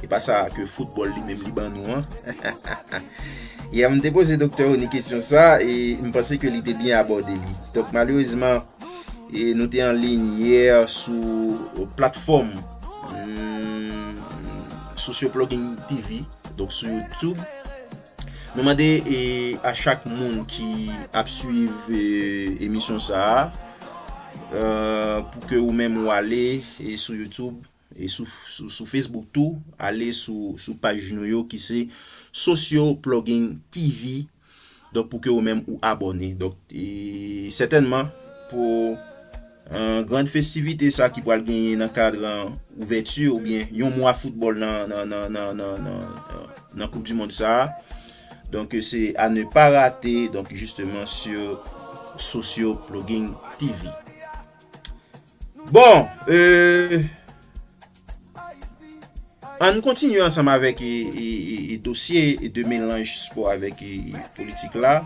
e pa sa ke foutbòl li menm li ban nou an. Yè, m te poze Doktè Rony kesyon sa, e m panse ke li te byen abòde li. Donk, malerezman, e nou te an liy yè sou platfòm, hmm, Socio Plugging T V, donk sou YouTube. Nou mande, e, a chak moun ki ap swiv, e, emisyon sa a, e, pou ke ou menm ou ale, e, sou YouTube, e sou, sou, sou Facebook tou, ale sou, sou paj nou yo ki se Socio Plugging T V. Donk, pou ke ou menm ou abòne. Donk, e, sètènman, pou, e, gran festivite sa ki pral genyen nan kad, e, ouvèti oubyen yon mwa foutbòl nan, nan, nan, nan, nan, nan, nan Koup di Mond sa a. Donk, se à ne pas rater, donk, justement, sur Socio Plugging T V. Bon, e, Ann kontinye ansanm avèk e, e, e, e dosye e de melanj spò avèk e, e politik la.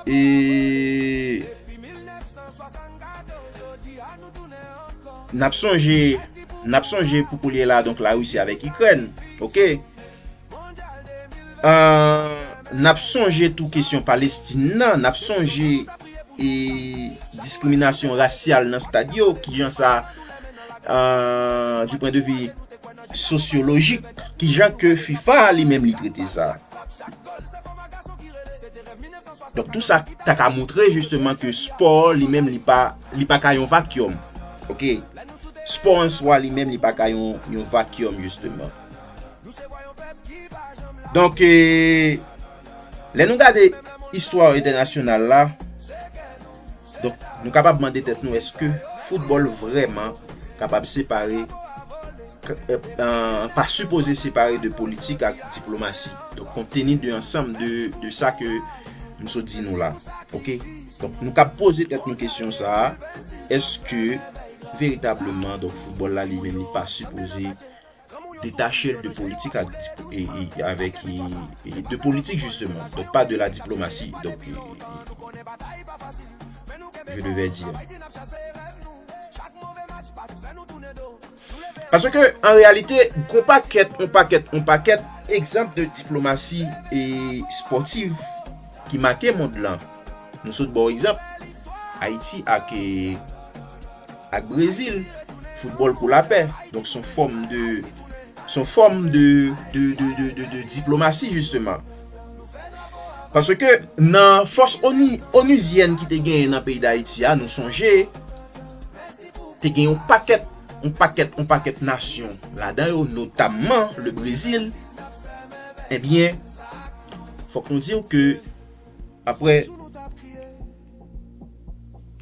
E n ap sonje, n ap sonje pou koulye la, donk, Larisi avèk Ikrèn, oke? Euh, n ap sonje tou kesyon Palestin nan, n ap sonje e diskriminasyon rasyal nan stad yo, kijan sa, euh, du point de vue sosyolojik, kijan ke fifa li menm li trete sa. Donk, tou sa ta ka montre jisteman ke spò li menm li pa, li pa ka yon vakyòm. Oke? Spò an swa li menm li pa ka yon, yon vakyòm, jisteman. Donk, e, lè nou gade istwa entènasyonal la, donk, nou kapab mande tèt nou, èske foutbòl vrèman kapab separe, k-, e, e, pa sipoze separe de politik ak diplomasi? Donk, kont teni de ansanm de, de sa ke m sot di nou la. Oke? Donk, nou kab poze tèt nou kesyon sa a, èske veritableman, donk, foutbòl la li menm li pa sipoze detache l de politik ak, e, e, avèk, e, e, de politik, jisteman. Donk, pa de la diplomasi. Donk, e, e, je devais dire. Paske, an reyalite, gon pakèt, on pakèt, on pakèt egzanp de diplomasi e spòtiv ki make mond lan. Nou sot ba w egzanp, Ayiti ak, e, ak Brezil, foutbòl pou lapè. Donk, se yon fòm de, se yon fòm de, de, de, de, de, de diplomasi, jisteman. Paske nan fòs oni-, onuzyèn ki te genyen nan peyi Dayiti a, nou sonje, te gen yon pakèt, yon pakèt, yon pakèt nasyon, ladan yo, notamman le Brezil, ebyen, fòk nou di w ke, apre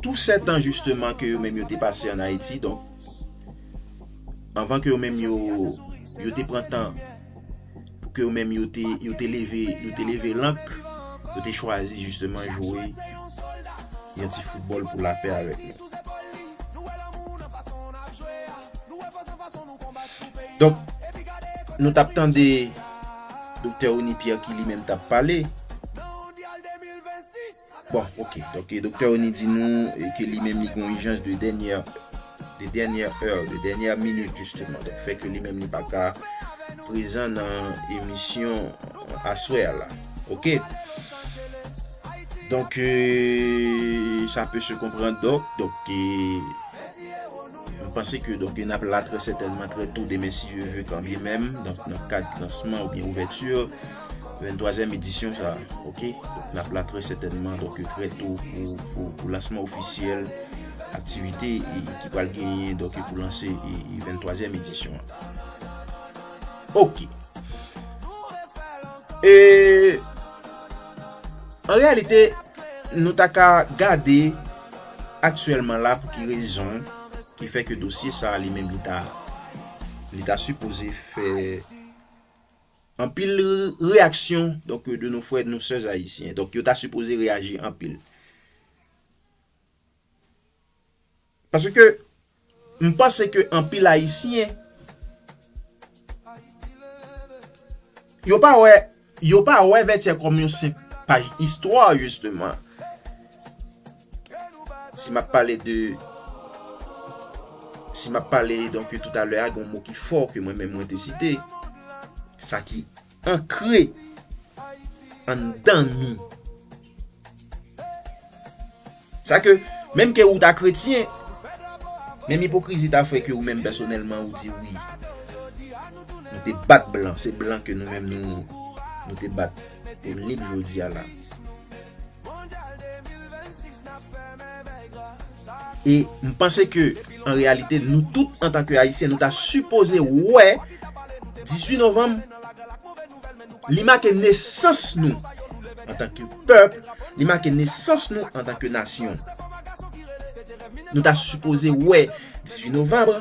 tou sèt an, jisteman, ke yo menm yo te pase ann Ayiti, donk, anvan ke yo menm yo, yo te pran tan pou ke yo menm yo te, yo te leve, yo te leve lank, yo te chwazi, jisteman, jwe yon ti foutbòl pou lapè avèk nou. Donk, nou t ap tande Doktè Rony Pierre ki li menm t ap pale. Bon, oke. Donk, e, Doktè Rony di nou, e, ke li menm li gen yon ijans de dènyè, de dènyè è, de dènyè minit, jisteman. Donk, fè ke li menm li pa ka prezan nan emisyon aswè a la. Oke? Donk, e, ça peut se comprendre, donk, donk, e, Mwen panse ke, donk, n ap la trè sètènman trè to demen, si Dye vle, kanbyenmenm, donk, nan kad lansman oubyen ouvèti venntwazyèm edisyon sa, oke? Donk, n ap la trè sètènman, donk, trè to pou, pou, pou lansman ofisyèl aktivite, e, ki pral genyen, donk, pou lanse, e, e, venntwazyèm edisyon an. Oke. E, an reyalite, nou ta ka gade aktyèlman la pou ki rezon ki fè ke dosye sa a li menm li ta, li ta sipoze fè anpil re-, reyaksyon, donk, de nos frères, de nos sœurs ayisyen. Donk, yo ta sipoze reyaji anpil. Paske m panse ke anpil Ayisyen, yo pa wè, yo pa wè Vètyè kòm yon senp paj istwa, jisteman. Si m ap pale de, si m ap pale, donk, toutalè a, gen yon mo ki fò ke mwen menm mwen te site, sa ki ankre anndan nou. Sa ke, menm ke ou ta kretyen, menm ipokrizi ta fè ke ou menm pèsonèlman ou di wi. Nou te bat blan, se blan ke nou menm nou, nou te bat pou n lib jodi a la. E m panse ke, an reyalite, nou tout, antanke Ayisyen, nou ta sipoze wè dizuit novanm, li make nesans nou antanke pèp, li make nesans nou antanke nasyon. Nou ta sipoze wè dizuit novanm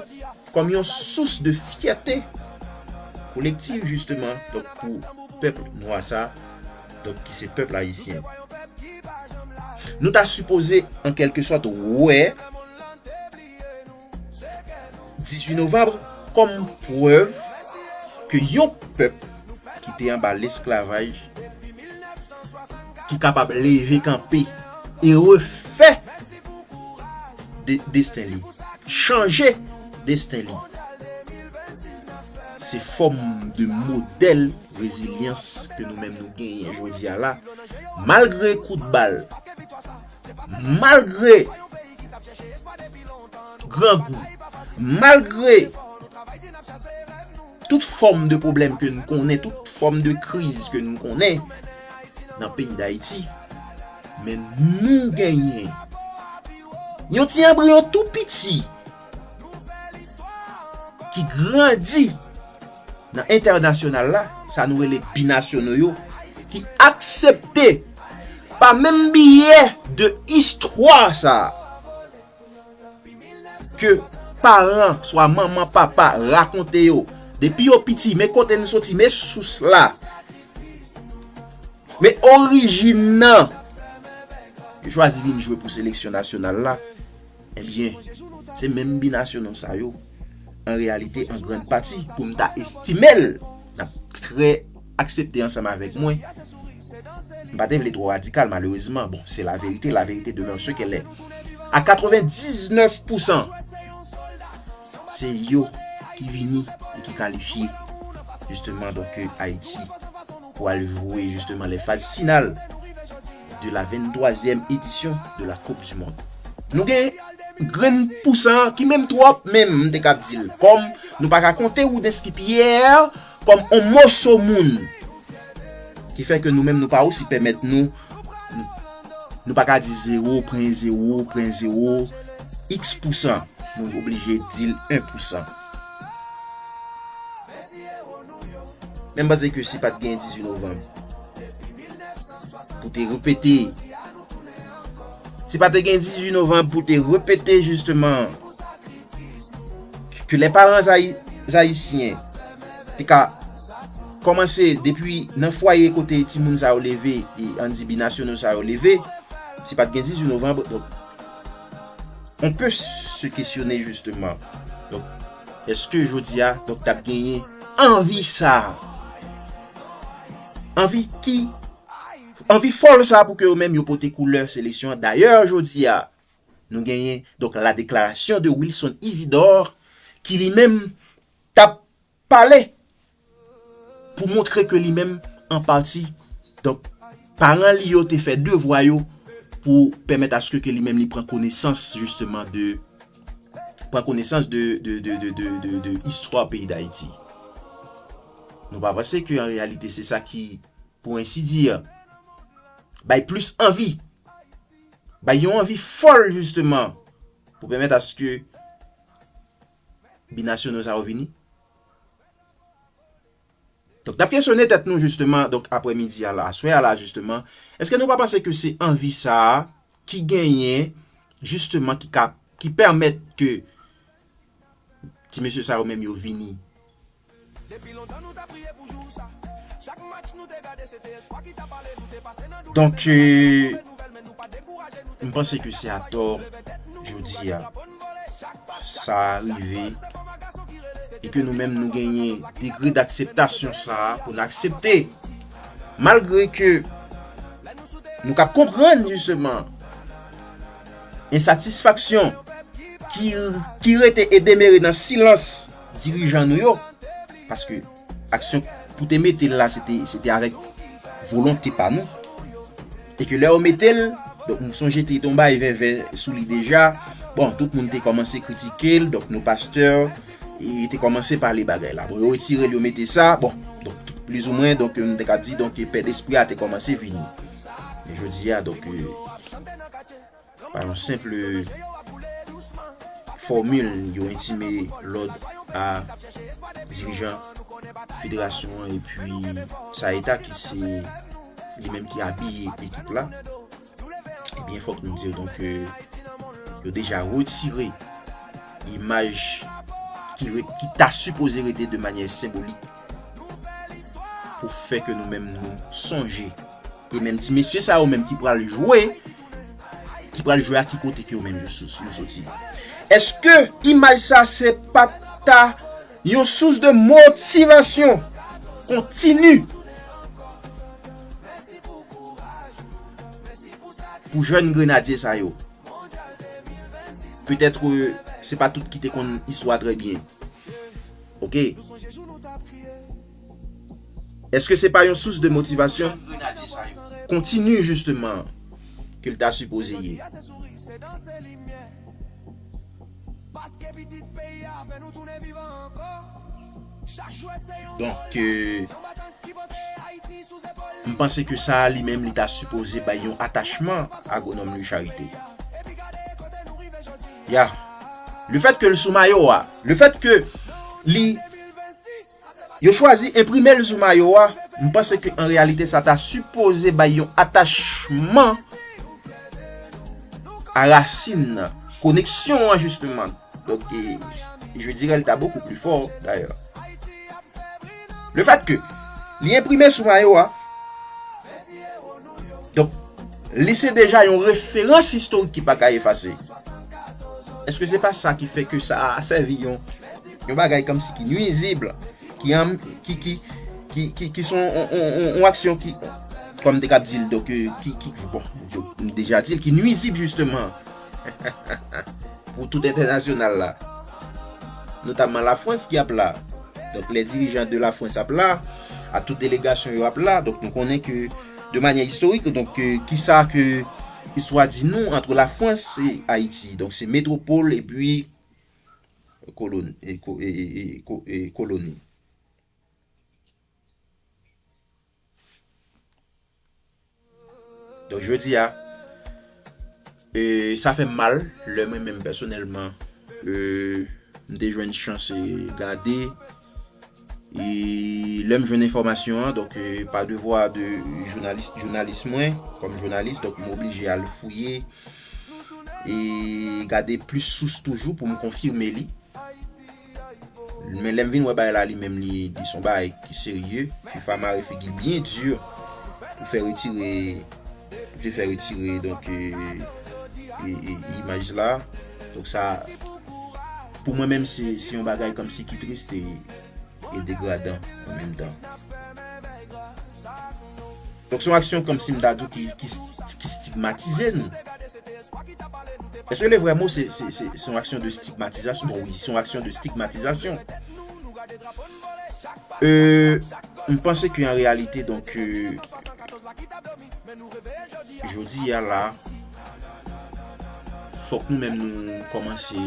kòm yon sous de fyète kolektiv, jisteman, donk, pou pèp nwa sa, donk, ki se pèp ayisyen. Nou ta sipoze, an kèlke sòt, wè dizuit novanm kòm prèv ke yon pèp ki te anba lesklavaj, ki kapab leve kanpe e refè de-, desten li, chanje desten li. Se fòm de modèl rezilyans ke nou menm nou genyen jodi a la, malgre kout bal, malgre grangou, malgre tout fòm de pwoblèm ke nou konnen, tout fòm de kriz ke nou konnen nan peyi Dayiti, men nou genyen yon ti anbriyon tou piti ki grandi nan entènasyonal la, sa nou rele binasyonal yo, ki aksepte pa menm biyè de istwa sa a, ke paran, swa manman, papa, rakonte yo. Depi yo piti, men kote n soti, men sous la, men orijin nan. Yo chwazi vin jwe pou seleksyon nasyonal la. Ebyen, se menm binasyonal sa yo, an reyalite, an grann pati, pou m ta estime l, n ap trè aksepte ansanm avèk mwen. M pa te vle twò radikal, malerezman. Bon, c'est la vérité, la vérité demeure ce qu'elle est. A katrevendiznèf pousan, se yo ki vini e ki kalifye, jisteman, donk, Ayiti pou al jwe, jisteman, les phases finales de la vingt-troisième édition de la Coupe du Monde. Nou gen grenn pousan ki menm twòp, menm, m te kab di l, kòm nou pa ka konte Roudenski Pierre kòm on moso moun. Ki fè ke nou menm nou pa osi pèmèt nou, nou, nou pa ka di zewo pwen zewo pwen zewo x pousan. Nou oblije di l en pousan. Men m panse ke si pa t gen dizuit novanm pou te repete, si pa te gen dizuit novanm pou te repete jisteman, ke lè paran Ayi-, Ayisyen te ka kòmanse depi nan fwaye kote timoun sa yo leve, e ann di binasyonal sa yo leve, si pa t gen dizuit novanm, donk, on peut se questionner justement. Donk, èske jodi a, donk, t ap genyen anvi sa a? Anvi ki, anvi fòl sa a pou ke yo menm yo pote koulè seleksyon an. Dayè, jodi a, nou genyen, donk, la déclaration de Wilson Isidore, ki li menm t ap pale pou montre ke li menm, an pati, donk, paran li yo te fè devwa yo pou pèmèt aske ke li menm li pran konesans, jisteman, de, pran konesans de, de, de istwa peyi Dayiti. Nou pa panse ke, an reyalite, se sa ki, pou ensi di, bay plis anvi, bay yon anvi fòl, jisteman, pou pèmèt aske binasyonal sa yo vini? Donk, n ap kesyone tèt nou, jisteman, donk, aprèmidi a la, aswè a la, jisteman, èske nou pa panse ke se anvi sa a ki genyen, jisteman, ki ka, ki pèmèt ke ti mesye sa yo menm yo vini? Donk, euh, m panse ke se atò, jodi a, sa a rive, e ke nou menm nou genyen degre d'akseptasyon sa a pou n aksepte, malgre ke nou ka konprann, jisteman, ensatisfaksyon ki, ki rete e demere nan silans dirijan nou yo, paske aksyon pou te mete l la, se te, se te avèk volonte pa nou. E ke lè yo mete l, donk, m sonje te gen yon bagay vèvè sou li deja. Bon, tout moun te kòmanse kritike l, donk, nou pastè, e te kòmanse pale bagay la. Bon, yo retire l, yo mete sa, bon, donk, tout, plizoumwen, donk, nou te ka di, donk, pè despri a te kòmanse vini. Men jodi a, donk, euh, pa yon senp fòmil, yo entime lòd a dirijan federasyon an, epi Saeta ki se li menm ki abiye ekip la. Ebyen, fòk nou di yo, donk, euh, yo deja retire imaj ki re-, ki ta sipoze rete de manyè senbolik pou fè ke nou menm nou sonje. E menm ti mesye sa yo menm ki pral jwe, ki pral jwe a ki kote ke yo menm yo so-, yo soti? Èske imaj sa se pa ta yon sous de motivasyon kontini pou jèn grenadye sa yo. Petèt, euh, se pa tout ki te konn istwa trè byen. Oke. Èske se pa yon sous de motivasyon kontini, jisteman, ke l ta sipoze ye? Donk, euh, m panse ke sa a li menm, li ta sipoze bay yon atachman a Agwonòm Louis Charité. Ya. Lefèt ke l sou mayo a, lefèt ke li, yo chwazi enprime l sou mayo a, m panse ke an reyalite sa ta sipoze bay yon atachman a rasin nan, koneksyon an, jisteman. Donk, e, je dirais, l ta beaucoup plus fort, d'ailleurs. Lefèt ke li enprime sou mayo a, donk, li se deja yon referans istorik ki pa ka efase. Èske se pa sa ki fè ke sa a sèvi yon, yon bagay kòmsi ki nwizib, ki an, ki, ki, ki, ki, ki se yon, yon, yon, yon, yon aksyon ki, kòm m te kab di l, donk, euh, ki, ki, bon, m deja di l, ki nwizib, jisteman, pou tout entènasyonal la. Notamman Lafrans ki ap la. Donk, les dirigeants de la France ap la, a tout delegasyon yo ap la. Donk, nou konnen ke, de manyè istorik, donk, euh, kisa ke istwa di nou entre la France et Haïti? Donk, se metwopòl epi kolon-, e ko-, e, e, e ko-, e koloni. Donk, jodi a, e, sa fè m mal, lè mwen menm pèsonèlman, e, m te jwenn chans, e, gade, e lè m jwenn enfòmasyon an, donk, e, pa devwa de jounalis, jounalis mwen, kòm jounalis, donk, m oblije al fouye, e gade plis sous toujou pou m konfime li. Men lè m vin wè bagay la li menm li, li se yon bagay ki serye, FIFA mare figi l byen di pou fè retire, pou te fè retire, donk, e, e, e, imaj la. Donk sa, pou mwen menm, se, se yon bagay kòmsi ki tris e, e degradan an menm tan. Donk, se yon aksyon kòmsi m ta di w ki, ki, ki stigmatize nou. Èske le vrè mo, se, se, se, se yon aksyon de stigmatizasyon? Bon, wi, se yon aksyon de stigmatizasyon. Euh, m panse ke an reyalite, donk, euh, jodi a la, fòk nou menm nou kòmanse,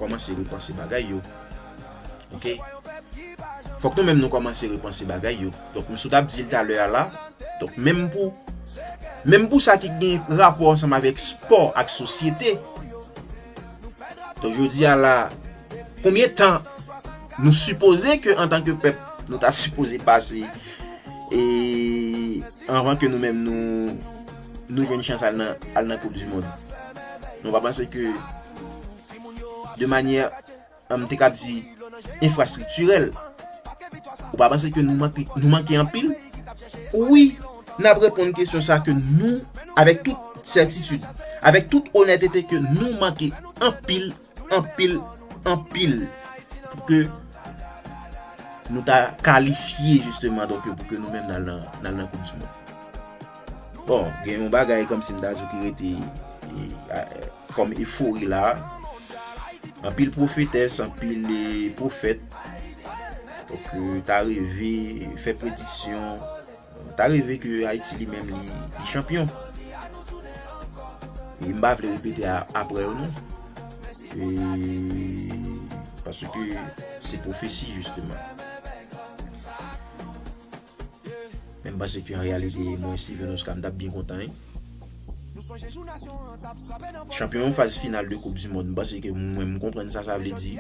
kòmanse repanse bagay yo. Oke? Fòk nou menm nou kòmanse repanse bagay yo. Donk, m sot ap di l talè a la. Donk, menm pou, menm pou sa ki gen rapò ansanm avèk spò ak sosyete. Donk, jodi a la, konbyen tan nou sipoze ke, antanke pèp, nou ta sipoze pase, e anvan ke nou menm nou, nou jwenn chans al nan, al nan Koup di Mond? Nou pa panse ke de manyè, m te kab di, enfrastriktirèl, ou pa panse ke nou manke, nou manke anpil? Wi, n ap reponn kesyon sa ke nou, avèk tout sètitid, avèk tout onètete, ke nou manke anpil, anpil, anpil pou ke nou ta kalifye, jisteman, donk, pou ke nou menm n al nan, n al nan Koup di Mond. Bon, gen yon bagay kòmsi m ta di w ki rete, e, a, kòm efori la. Anpil pwofetès, anpil, e, pwofèt. Donk, e, ta reve, fè prediksyon, ta reve ke Ayiti li menm li, li chanpyon. E m pa vle repete a, apre yo non. E, paske se pwofesi, jisteman. Men m panse ke an reyalite, mwen, Steven Oscar, m t ap byen kontan, wi. Chanpyon yon faz final de Koup di Mond, m panse ke mwen, m konprann sa sa vle di.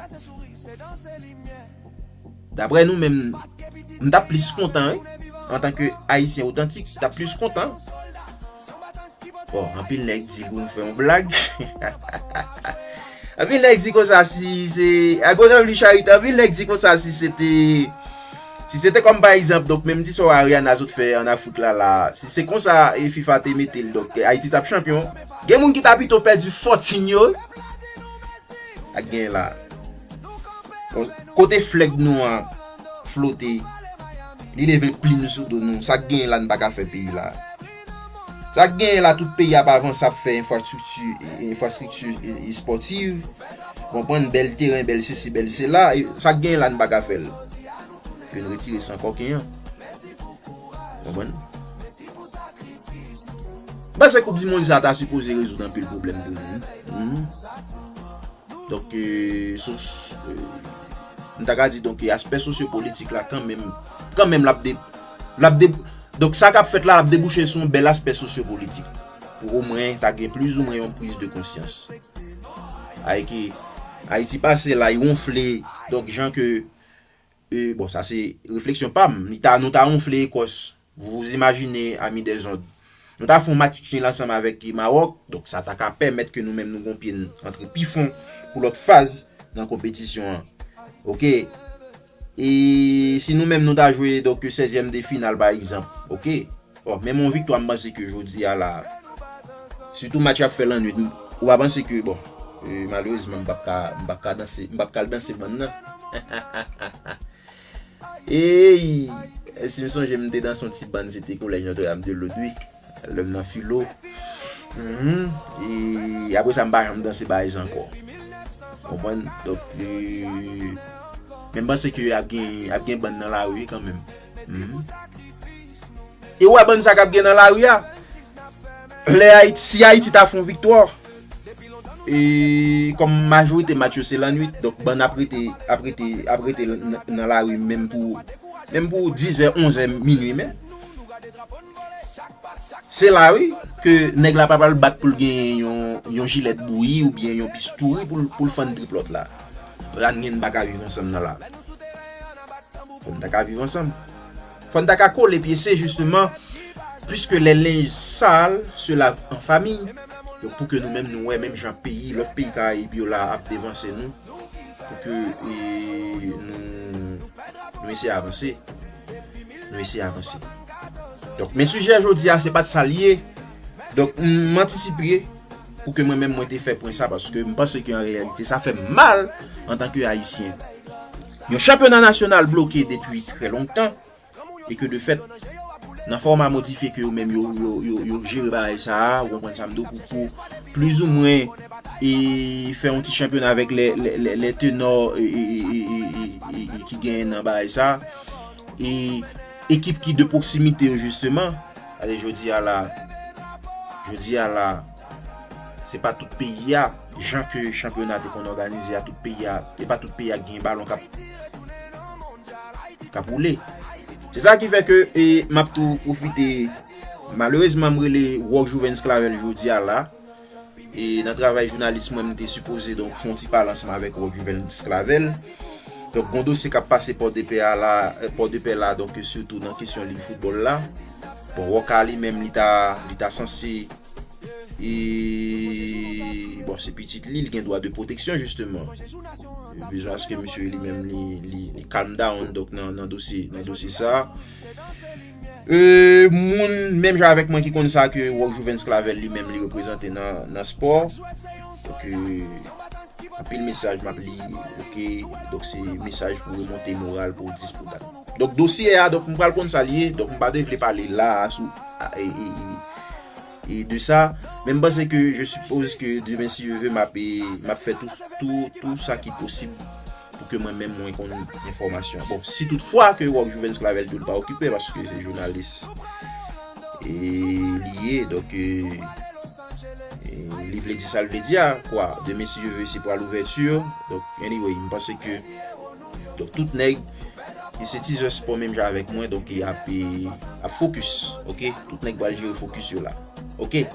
Daprè nou menm, m t ap plis kontan, wi. Antanke Ayisyen otantik, m t ap plis kontan. Bon, anpil nèg di pou m fè yon blag. Anpil nèg di konsa si se, Agwonòm Louis Charité, anpil nèg di konsa si se te, si se te kòm pa egzanp, donk menm ti sa w Ariana sot fè ann Afrik la, la, si se konsa e FIFA te mete l, donk Ayiti t ap chanpyon. Gen moun ki ta pito pèdi fòtin yo, wi. Ak gen la. Bon, kote flag nou an flote, li leve plim sou do nou, sa k genyen la n pa ka fè peyi la. Sa k genyen la, tout peyi a pa avanse ap fè enfrastrikti, enfrastrikti espòtiv, konprann, bèl teren, bèl sesi, bèl sela, sa k genyen la n pa ka fè l. Ke n retire san kòken an. Konprann? M panse koup di mond sa ta sipoze rezoud anpil pwoblèm pou nou. Donk, sou m ta ka di, donk, aspè sosyopolitik la kanmenm, kanmenm l ap de, l ap de, donk, sa k ap fèt la, l ap debouche sou yon bèl aspè sosyopolitik. Pou omwen ta gen plizoumwen yon priz de konsyans. Ayiti, Ayiti pase la, li wonfle, donk, jan ke E, bon, sa se refleksyon pa m. Li ta, nou ta wonfle Ekòs. Vous vous imaginez, amis des ondes. Nou ta fè yon match nil ansanm avèk Mawòk. Donk, sa ta ka pèmèt ke nou menm nou gon pye n antre pi fon pou lòt faz nan konpetisyon an. Oke. E si nou menm nou ta jwe, donk, sèzyèm de final, pa egzanp. Oke. Bon, menm yon viktwa, m panse ke jodi a la, sitou match ap fè lannwit, ou pa panse ke, bon, e, malerezman, m p ap ka, m p ap ka danse, m p ap ka al danse bann nan. Ey! Si m sonje, m te danse yon ti bann, se te kolèj Notre-Dame de Lod, wi. Lè m nan filo. Mhm. E apre sa, m pa janm danse bagay sa ankò. Konprann? Donk, e, men m panse ke ap gen, ap gen bann nan lari kanmenm. Mhm. E ou wè bann sa k ap gen nan lari a, lè Ayiti, si Ayiti ta fè yon viktwa, e kòm majorite match yo se lannwit, donk bann ap rete, ap rete, ap rete nan, nan lari menm pou, menm pou dizè, onzè, minui menm. Se la, wi, ke nèg la pa pral bat pou l genyen yon, yon jilèt bouyi oubyen yon pistouri pou l, pou l fann triplòt la. Ranyen n pa ka viv ansanm nan la. Fò n ta ka viv ansanm. Fò n ta ka kole pye, se jisteman, puisque les linges sales se lavent en famille. Donk, pou ke nou menm, nou wè menm jan peyi, lòt peyi Karayib yo la ap devanse nou, pou ke, e, nou, nou eseye avanse. Nou eseye avanse. Donk, men sijè jodi a, se pa t sa l ye. Donk, m, m antisipe pou ke mwen menm, mwen te fè pwen sa, paske m panse ke an reyalite, sa fè m mal antanke Ayisyen. Yon chanpyona nasyonal bloke depi trè lontan, e ke de fèt, nan fòma modifye ke yo menm yo, yo, yo, yo jere bagay sa a, ou konprann sa m di w, pou, pou plizoumwen, e fè yon ti chanpyona avèk lè, lè, lè, lè tenò, e, e, ki genyen nan bagay sa a. E ekip ki de pwoksimite yo, jisteman, ale jodi a la, jodi a la, se pa tout peyi a, jan ke chanpyona te konn òganize a, tout peyi a, e pa tout peyi a k gen balon k ap, k ap woule. Se sa ki fè ke, e, m ap tou pwofite, malerezman, m rele Rock Juvens Clavel jodi a la. E nan travay jounalis mwen, m te sipoze, donk, fè yon ti pale ansanm avèk Rock Juvens Clavel. Donk, gon dosye k ap pase Pòdepè a la, e, Pòdepè la, donk, sitou nan kesyon lig foutbòl la. Bon, Rock a li menm, li ta, li ta sanse, e, bon, se pitit li, li gen dwa de pwoteksyon, jisteman. Li bezwen aske misye li menm li, li, li calm down, donk, nan, nan dosye, nan dosye sa a. E, moun menm jan avèk mwen ki konn sa ke Rock Juvens Clavel li menm li reprezante nan, nan spò. Donk, e, anpil mesaj m ap li, oke. Donk, se mesaj pou remonte moral, pou dis, pou dat. Donk, dosye a, donk, m pral konn sa l ye. Donk, m pa te vle pale la a sou, a, e, e, e, e de sa. Men m panse ke, je suppose que demain, si Dieu veut, m ap, e, m ap fè tout, tout, tout sa ki posib pou ke mwen menm mwen konn enfòmasyon. Bon, si toutfwa ke Rock Juvens Clavel tou l pa okipe, paske se jounalis, e, li ye, donk, e, e, li vle di sa l vle di a, kwa. Demain, si Dieu veut, se pral ouvèti. Donk, anyway, m panse ke, donk, tout nèg, e se Teaser Sport menm jan avèk mwen, donk, y ap, e, ap focus, oke? Tout nèg pral jere focus yo la, oke?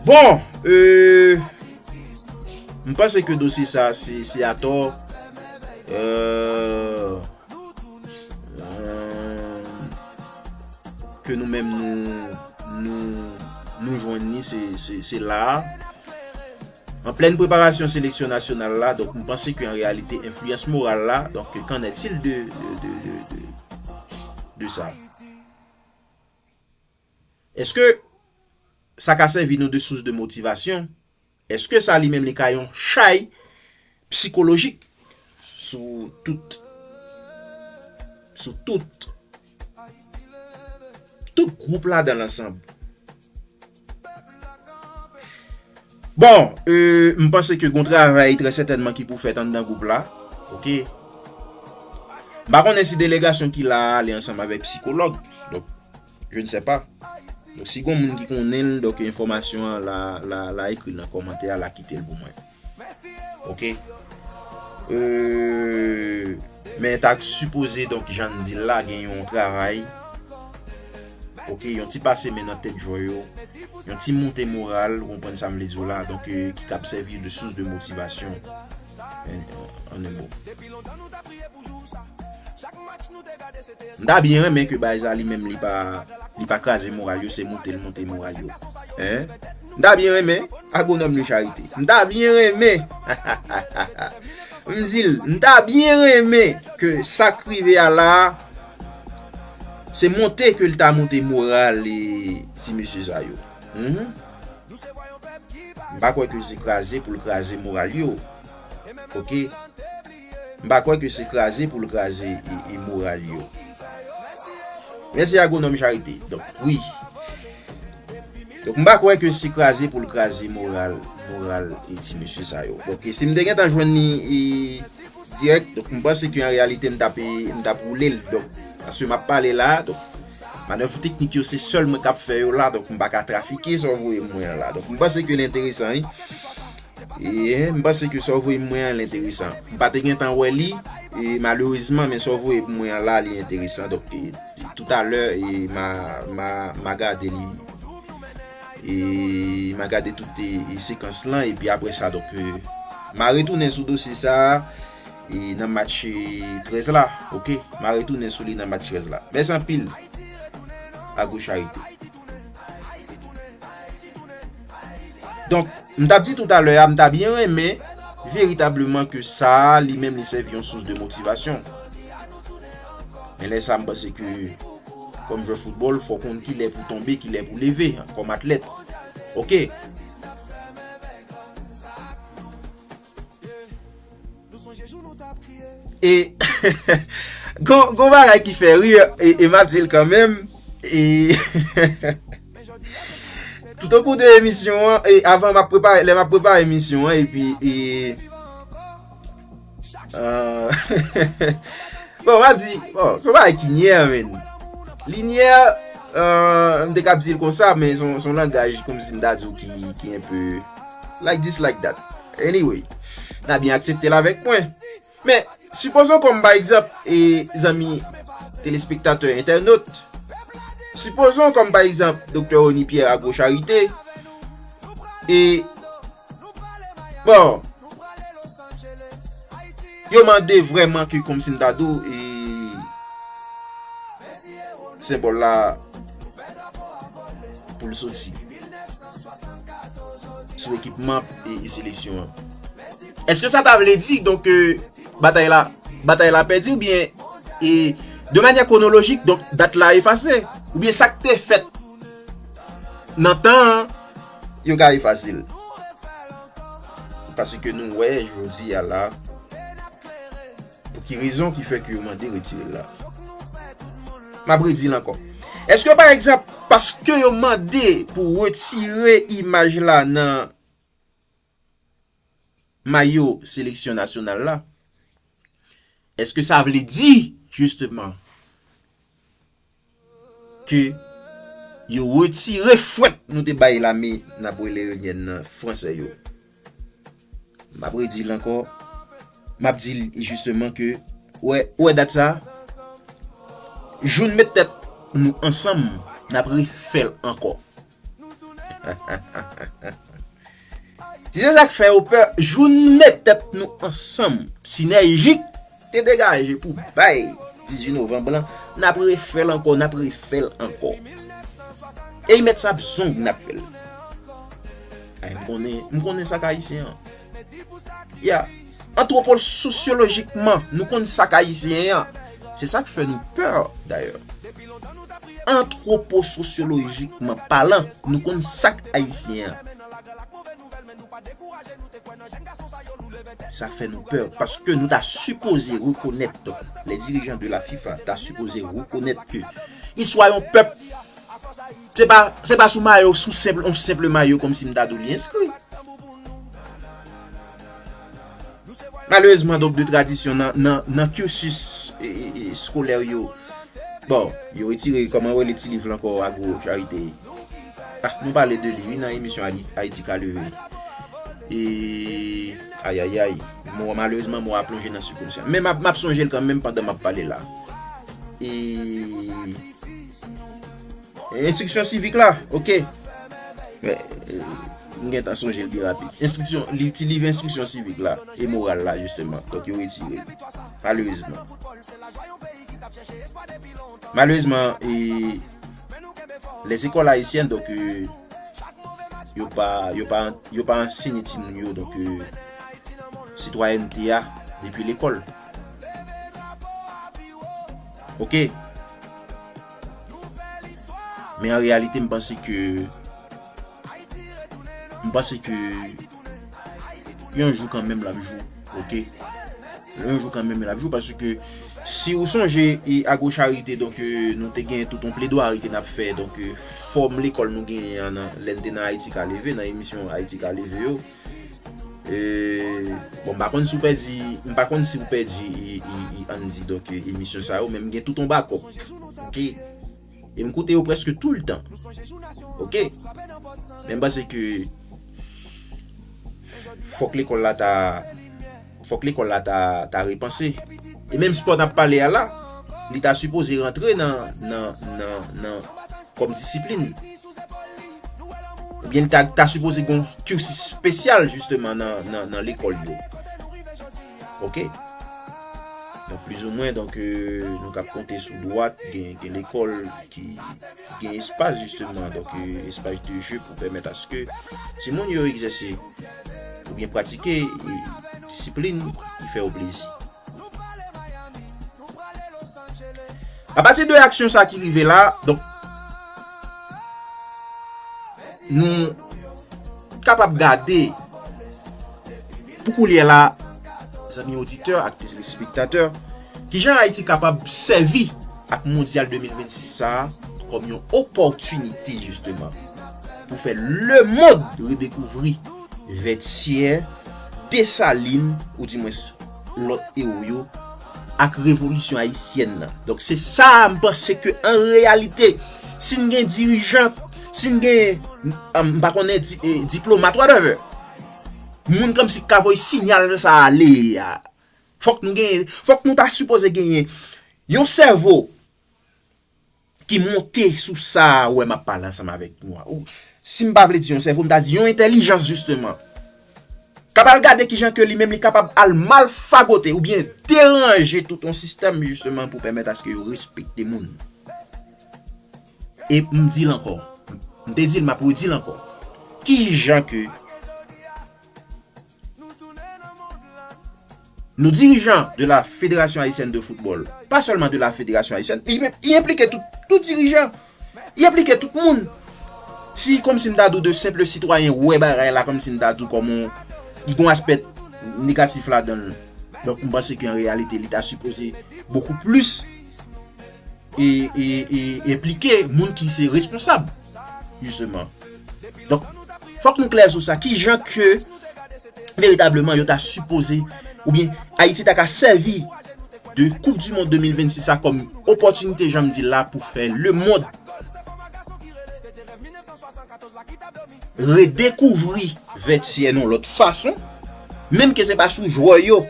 Bon, e, m panse ke dosye sa, se, se atò, e, e, ke nou menm nou, nou, nou jwenn li, se, se, se la a. An plèn preparasyon seleksyon nasyonal la, donk, m panse ke an reyalite, enfliyans moral la, donk, qu'en est-il de, de, de, de, de, de sa? Èske sa ka sèvi nou de sous de motivasyon? Èske sa li menm li ka yon chay sikolojik sou tout, sou tout, tout gwoup la dan lansanm. Bon, euh, m panse ke gon travay trè sètènman ki pou fèt anndan gwoup la. Oke. M pa konnen si delegasyon ki la a ale ansanm avèk sikològ. Donk, je ne sais pas. Donk, si gon moun ki konnen l, donk, enfòmasyon an la, la, la ekri nan kòmantè a, la kite l pou mwen. Oke. Euh, men ta sipoze, donk, jan n di l la, gen yon travay. Oke, yon ti pase men nan tèt jwè yo. Yon ti monte moral, ou konprann sa m vle di w la, donk, euh, ki kab sèvi de sous de motivasyon. En, en, en un mot. M ta byen renmen ke bagay sa li menm li pa, li pa kraze moral yo, se monte l monte moral yo. Hein? M ta byen renmen, Agwonòm Louis Charité. M ta byen renmen. M di l, m ta byen renmen ke sa k rive a la a, se monte ke l ta monte moral e ti mesye sa yo. Mhm. M pa kwè ke se kraze pou l kraze moral yo. Oke? M pa kwè ke se kraze pou l kraze e, e moral yo. Mèsi Agwonòm Charité. Donk, wi. Donk, m pa kwè ke se kraze pou l kraze moral, moral e ti mesye sa yo. Donk, si m te gentan jwenn li, e, dirèk. Donk, m panse ke an reyalite, m t ap, m t ap woule l. Donk, paske m ap pale la, donk, manèv teknik yo, se sèl mwen k ap fè yo la. Donk, m pa ka trafike sa w voye m mwen an la. Donk, m panse ke l enteresan, wi. E, m panse ke sa w voye m mwen an, l enteresan. M pa te gentan wè li, e, malerezman, men sa w voye m mwen an la, li enteresan. Donk, e, toutalè, e, m a, m a, m a gade li. E m a gade tout, e, e, sekans lan, epi apre sa, donk, e, m a retounen sou dosye sa a, e, nan match, e, trèz la, oke? M a retounen sou li nan match trèz la. Mèsi anpil, Agwo Charité. Donk, m t ap di toutalè a, m ta byen renmen veritableman ke sa a, li menm, li sèvi yon sous de motivasyon. Men lè sa, m panse ke kòm jwè foutbòl, fò w konn kilè pou tonbe, kilè pou leve, kòm atlèt. Oke. E, gon, gon bagay ki fè ri, e, e m ap di l kanmenm, e, toutokou de emisyon an, e, avan m ap prepare, lè m ap prepare emisyon an, epi, e, euh, bon, m ap di, bon, se yon bagay ki nyè, menn. Li nyè, euh, m te kab di l konsa, men se yon, se yon langaj kòmsi m ta di w ki, ki enpe like this, like that. Anyway, n a byen aksepte l avèk mwen. Men, sipozon kòm pa egzanp, e zanmi telespektatè, entènot, sipozon kòm pa egzanp, Doktè Rony Pierre Agwo Charité, e, bon, yo mande vrèman ke kòmsi m ta di w, e, senbòl la pou l soti sou ekipman e, e seleksyon an. Èske sa ta vle di, donk, ke batay la, batay la pèdi, oubyen, e, de manyè kwonolojik, donk, dat la efase, oubyen sa k te fèt nan tan an, yo ka efase l? Paske nou wè, jodi a la, pou ki rezon ki fè ke yo mande retire l la? M ap redi l ankò. Èske, pa egzanp, paske yo mande pou retire imaj la nan mayo seleksyon nasyonal la, èske sa vle di, jisteman, ke yo retire fwèt nou te bay lame napoleonyèn nan fransè yo? M ap redi l ankò. M ap di l jisteman ke, wè, wè dat sa, jou n met tèt nou ansanm, n ap refè l ankò. Si se sa k fè yo pè, jou n met tèt nou ansanm, sinèjik, te degaje pou bay dizuit novanm lan, n ap refè l ankò, n ap refè l ankò. E y mèt sa ap zong n ap fè l. Ay, m konnen, m konnen sa k ayisyen an. Ya. Antwopososyolojikman, nou konn sa k ayisyen an. Se sa k fè nou pè, dayè. Antwopososyolojikman palan, nou konn sa k ayisyen an. Sa fè nou pè, paske nou ta sipoze rekonèt, donk, les dirigeants de la FIFA ta sipoze rekonèt ke istwa yon pèp, se pa, se pa sou mayo, sou senp, yon senp mayo kòmsi m ta di w li enskri. Malerezman, donk, de tradisyon nan, nan, nan cursus, e, e, e, eskolè yo, bon, yo retire, kòman yo rele ti liv la ankò, Agro Charité? Ah, nou pale de li, wi, nan emisyon Haïti ka leve. E, ayayay, mo, malerezman, mo a plonje nan sibkonsyan. Men m ap, m ap sonje l kanmenm pandan m ap pale la. E, enstriksyon sivik la, oke. Men, e, m gentan sonje l byen rapid. Enstriksyon, li, ti liv enstriksyon sivik la, e moral la, jisteman. Donk, yo retire l. Malerezman. Malerezman, e, les écoles haïtiennes, donk, e, yo pa, yo pa, yo pa ansenye timoun yo, donk, e, sitwayènte a depi lekòl. Oke. Men an reyalite, m panse ke, m panse ke yon jou kanmenm l ap jou, oke? Yon jou kanmenm l ap jou, paske si ou sonje, e, Agro Charité, donk, e, nou te gen tout yon pledwari ke n ap fè, donk, e, fòm lekòl nou genyen an nan, lè n te nan Ayiti ka leve, nan emisyon Ayiti ka leve yo. E, bon, m pa konn si w pèdi, m pa konn si w pèdi, e, e, e, ann di, donk, e, emisyon sa yo, men m gen tout yon bakòp, oke? E m koute yo prèske toultan. Oke? Men m panse ke fòk lekòl la ta, fòk lekòl la ta, ta repanse. E menm spò n ap pale a la, li ta sipoze rantre nan, nan, nan, nan, kòm disiplin. Oubyen li ta, ta sipoze gen yon cursus espesyal, jisteman, nan, nan, nan lekòl yo. Oke? Donk, plizoumwen, donk, e, nou kab konte sou dwat, gen, gen lekòl ki gen espas, jisteman, donk, e, espas de jeu pou pèmèt aske timoun yo egzèse oubyen pratike, e, disiplin ki fè yo plezi. Apati de aksyon sa ki rive la, donk, nou kapab gade pou koulye la, zanmi oditè ak telespektatè, kijan Ayiti kapab sèvi ak Mondyal de mil vennsis sa a kòm yon opòtinite, jisteman, pou fè lemonn redekouvri Vètyè, Desalin, oudimwens lòt ewo yo, ak revolisyon ayisyèn nan. Donk, se sa a, m panse ke an reyalite, si n gen dirijan, si n gen, um, m pa konnen, di, e, diplomat, whatever, moun kòmsi k ka voye siyal sa ale a, fòk nou genyen, fòk nou ta sipoze genyen yon sèvo ki monte sou sa a, ou wè m ap pale ansanm avèk nou a. Ou, si m pa vle di yon sèvo, m ta di yon entèlijans, jisteman. K ap al gade kijan ke li menm li kapab al mal fagote oubyen deranje tout yon sistèm, jisteman, pou pèmèt aske yo respekte moun. E m di l ankò. M te di l, m ap redi l ankò. Kijan ke Nou dirijan de la Fédération Haïtienne de Football, pa sèlman de la Fédération Haïtienne, li, li enplike tout, tout dirijan, li enplike tout moun. Si kòmsi m ta di w de senp sitwayen wè bagay la kòmsi m ta di w kòm yon, li gen yon aspè negatif ladan l. Donk, m panse ke an reyalite, li ta sipoze bokou plis e, e, e enplike moun ki se responsab, jisteman. Donk, fòk nou klè sou sa. Kijan ke veritableman yo ta sipoze, oubyen Ayiti ta ka sèvi de Koup di Mond de mil vennsis sa kòm opòtinite, jan m di l la, pou fè lemonn redekouvri Vètyè yon lòt fason, menm ke se pa sou jwè yo.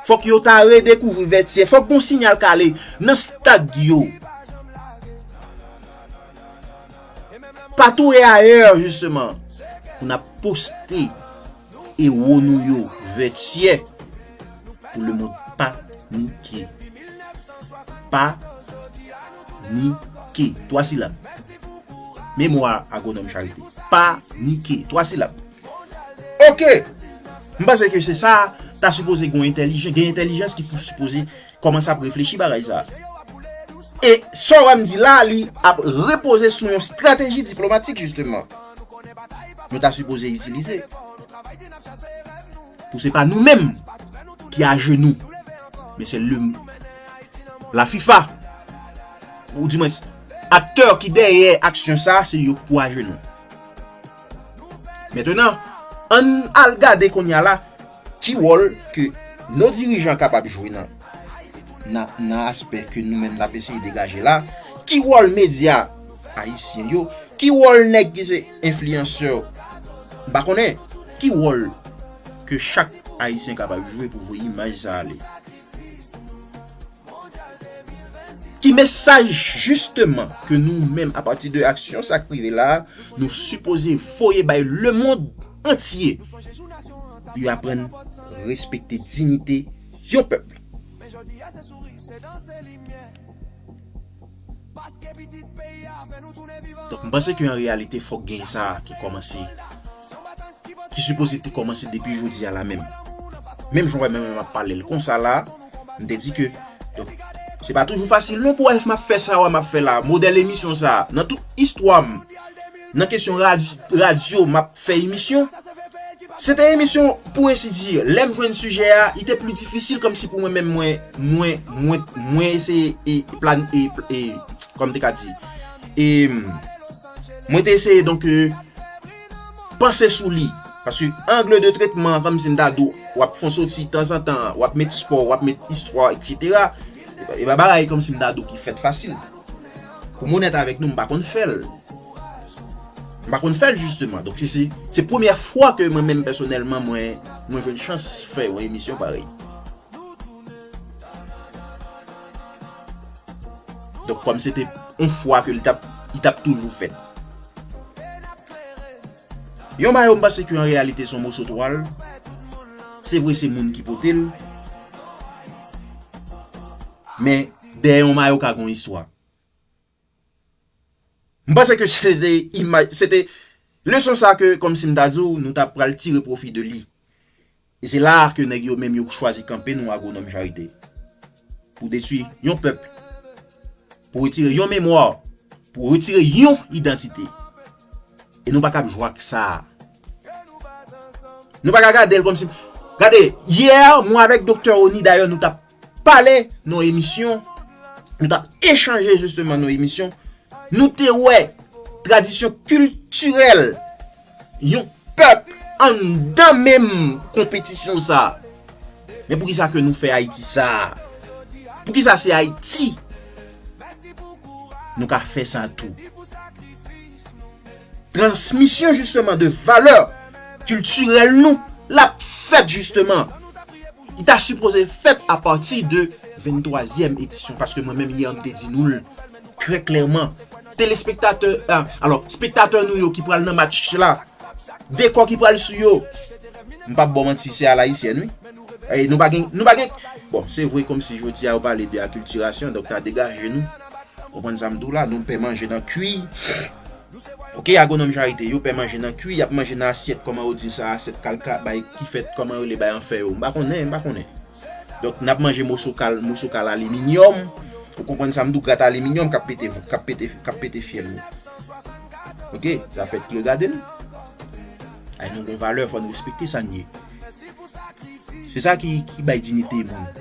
Fòk yo ta redekouvri Vètyè. Fòk gon siyal k ale nan stad yo. Patou e ayè, jisteman, pou n ap poste ewo nou yo, Vètyè, pou lemonn panike. Panike. Twa silab. Memwa agwonòm Charité. Panike. Twa silab. Oke. M panse ke se sa, ta sipoze gen entèlijan, gen entèlijans ki pou sipoze kòmanse ap reflechi bagay sa. E sa w wè m di la, li ap repoze sou yon estrateji diplomatik, jisteman. Nou ta sipoze itilize. Pou se pa nou menm ki ajenou, men se le, la fifa, ou dimwens, aktè ki dèyè aksyon sa, se yo k pou ajenou. Mentenan, ann al gade kounye a la, ki wòl ke nos dirijan kapab jwe nan, nan, nan aspè ke nou menm n ap eseye degaje la, ki wòl medya ayisyen yo, ki wòl nèg ki se enfliyansè, m pa konnen, ki wòl ke chak ayisyen kapab jwe pou voye imaj sa ale. Ki mesaj jisteman ke nou menm, apati de aksyon sa k rive la a, nou sipoze voye bay lemonn antye pou yo aprann respekte diyite yon pèp? Donk, m panse ke an reyalite, fòk gen sa ki kòmanse, ki sipoze te kòmanse depi jodi a la menm. Menm jan w wè menm m ap pale l konsa la, m te di ke, donk, se pa toujou fasil non pou w wè m ap fè sa, wè m ap fè la. Modèl emisyon sa, nan tout istwa m, nan kesyon rad-, radyo, m ap fè emisyon, se te emisyon, pou ensi di, lè m jwenn sijè a, li te pli difisil kòmsi pou mwen menm, mwen, mwen, mwen, mwen eseye, e, plan-, e, e, kòm te ka di, e, mwen te eseye, donk, e, panse sou li. Paske angle de tretman, kòmsi m ta di w, w ap fè yon soti tanzantan, w ap met spò, w ap met istwa, etsetera. E pa, e pa bagay kòmsi m ta di w ki fèt fasil. Pou m onèt avèk nou, m pa konn fè l. M pa konn fè l, jisteman. Donk, se, se, se premyè fwa ke mwen menm, pèsonèlman, mwen, mwen jwenn chans fè yon emisyon parèy. Donk, kòm se te yon fwa ke li t ap, li t ap toujou fèt. Yon mayo, m panse ke an reyalite, se yon moso twal. Se vre, se moun ki pote l. Men, dèyè yon mayo ka gen yon istwa. M panse ke se te imaj, se te leson sa ke, kòmsi m ta di w, nou ta pral tire pwofi de li. E se la a ke nèg yo menm yo chwazi kanpe nou, Agwonòm Charite. Pou detwi yon pèp, pou retire yon memwa, pou retire yon idantite. E nou pa kab jwe ak sa a. Nou pa ka gade l kòmsi, gade, yè, mwen avèk Doktè Rony, dayè, nou t ap pale nan emisyon, nou t ap echanje jisteman nan emisyon, nou te wè tradisyon kiltirèl yon pèp anndan menm konpetisyon sa a. Men poukisa ke nou fè Ayiti sa a? Poukisa se Ayiti? Nou ka fè sa tou. Transmisyon, jisteman, de valè kiltirèl nou, l ap fèt, jisteman. Li ta sipoze fèt apati de venntwazyèm edisyon, paske mwen menm, yè, m te di nou l trè klèman. Telespektatè, a, alò, spektatè nou yo ki pral nan match la, dekò ki pral sou yo. M p ap ba w manti, se alayisyèn, wi. E nou pa gen, nou pa gen, bon, se vre, kòmsi jodi a yo pale de akiltirasyon, donk n a degaje nou. Konprann sa m di w la, nou pè manje nan kwi. Oke, Agwonòm Charite, yo pè manje nan kwi, y ap manje nan asyèt, kòman yo di sa, asyèt kalka, bay, ki fèt, kòman yo rele, bay an fè yo. M pa konnen, m pa konnen. Donk, n ap manje moso kal, moso kal aliminyòm. Ou konprann sa m di w, grat aliminyòm k ap pete, k ap pete, k ap pete fyèl nou. Oke, zafè ki regade n. Ay, nou gen valè, fò n respekte sa n ye. Se sa ki, ki bay diyite moun.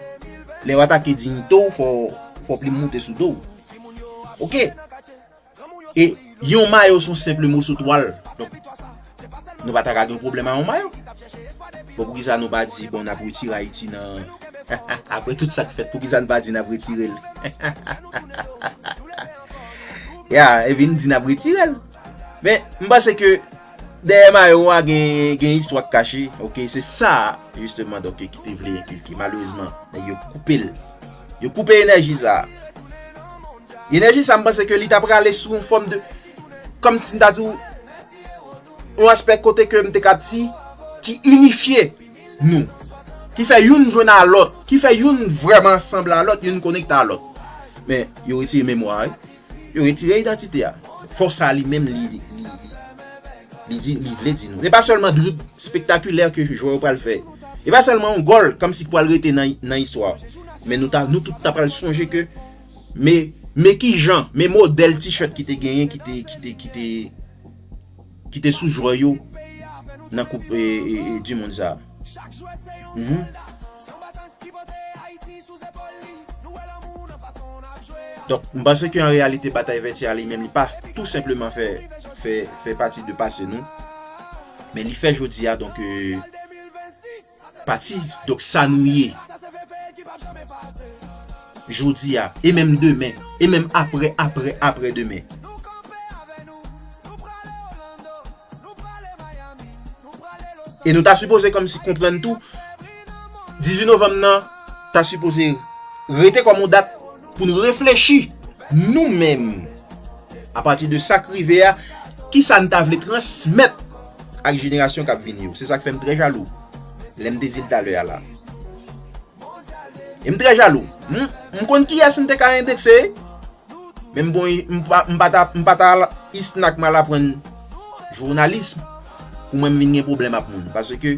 Lè w atake diyite w, fò, fò plim moute sou do w. Oke. E yon mayo se yon senp moso twal. Donk, nou pa ta ka gen pwoblèm a yon mayo. Bon, poukisa nou pa di, bon, n ap retire Ayiti nan, apre tout sa k fèt, poukisa n pa di n ap retire l? Ya, epi n di n ap retire l. Men, m panse ke dèyè mayo a gen, gen istwa k kache, oke, se sa, jisteman, donk, ki te vle enkilke. Malerezman, nèg yo koupe l. Yo koupe enèji sa a. Enèji sa, m panse ke li ta prale sou yon fòm de, kòm si m ta di w, yon aspè kote ke m te ka di, ki inifye nou, ki fè youn jwenn a lòt, ki fè youn vrèman sanble a lòt, youn konekte a lòt. Men, yo retire memwa a, wi. Yo retire idantite a. Fòs sa a li menm, li, li, li, li di, li vle di nou. Se pa sèlman drib spektakilè ke jwè yo pral fè. E pa sèlman yon gòl, kòmsi k pral rete nan, nan istwa. Men nou ta, nou tout ta pral sonje ke, men, men ki jan, men modèl t-shirt ki te genyen, ki te, ki te, ki te, ki te sou jwè yo nan koup, e, e, e, di mond sa. Mhm. Donk, m panse ke an reyalite batay vètyèl li menm li pa tou senpleman fè, fè, fè pati de pase nou. Men li fè jodi a, donk, euh, pati, donk, sa nou ye jodi a, e menm demen, e menm apre, apre, apre demen. E nou ta sipoze kòmsi konprann tou, dizuit novanm nan ta sipoze rete kòm yon dat pou n reflechi nou menm, apati de sa k rive a, kisa n ta vle transmèt ak jenerasyon k ap vini yo. Se sa k fè m trè jalou lè m te di l talè a la. E m trè jalou. M, m konn kiyès m te ka endekse. Men m bon, m pa, m pa ta, m pa ta al isnak m al aprann jounalis pou mwen m vin gen pwoblèm ap moun. Paske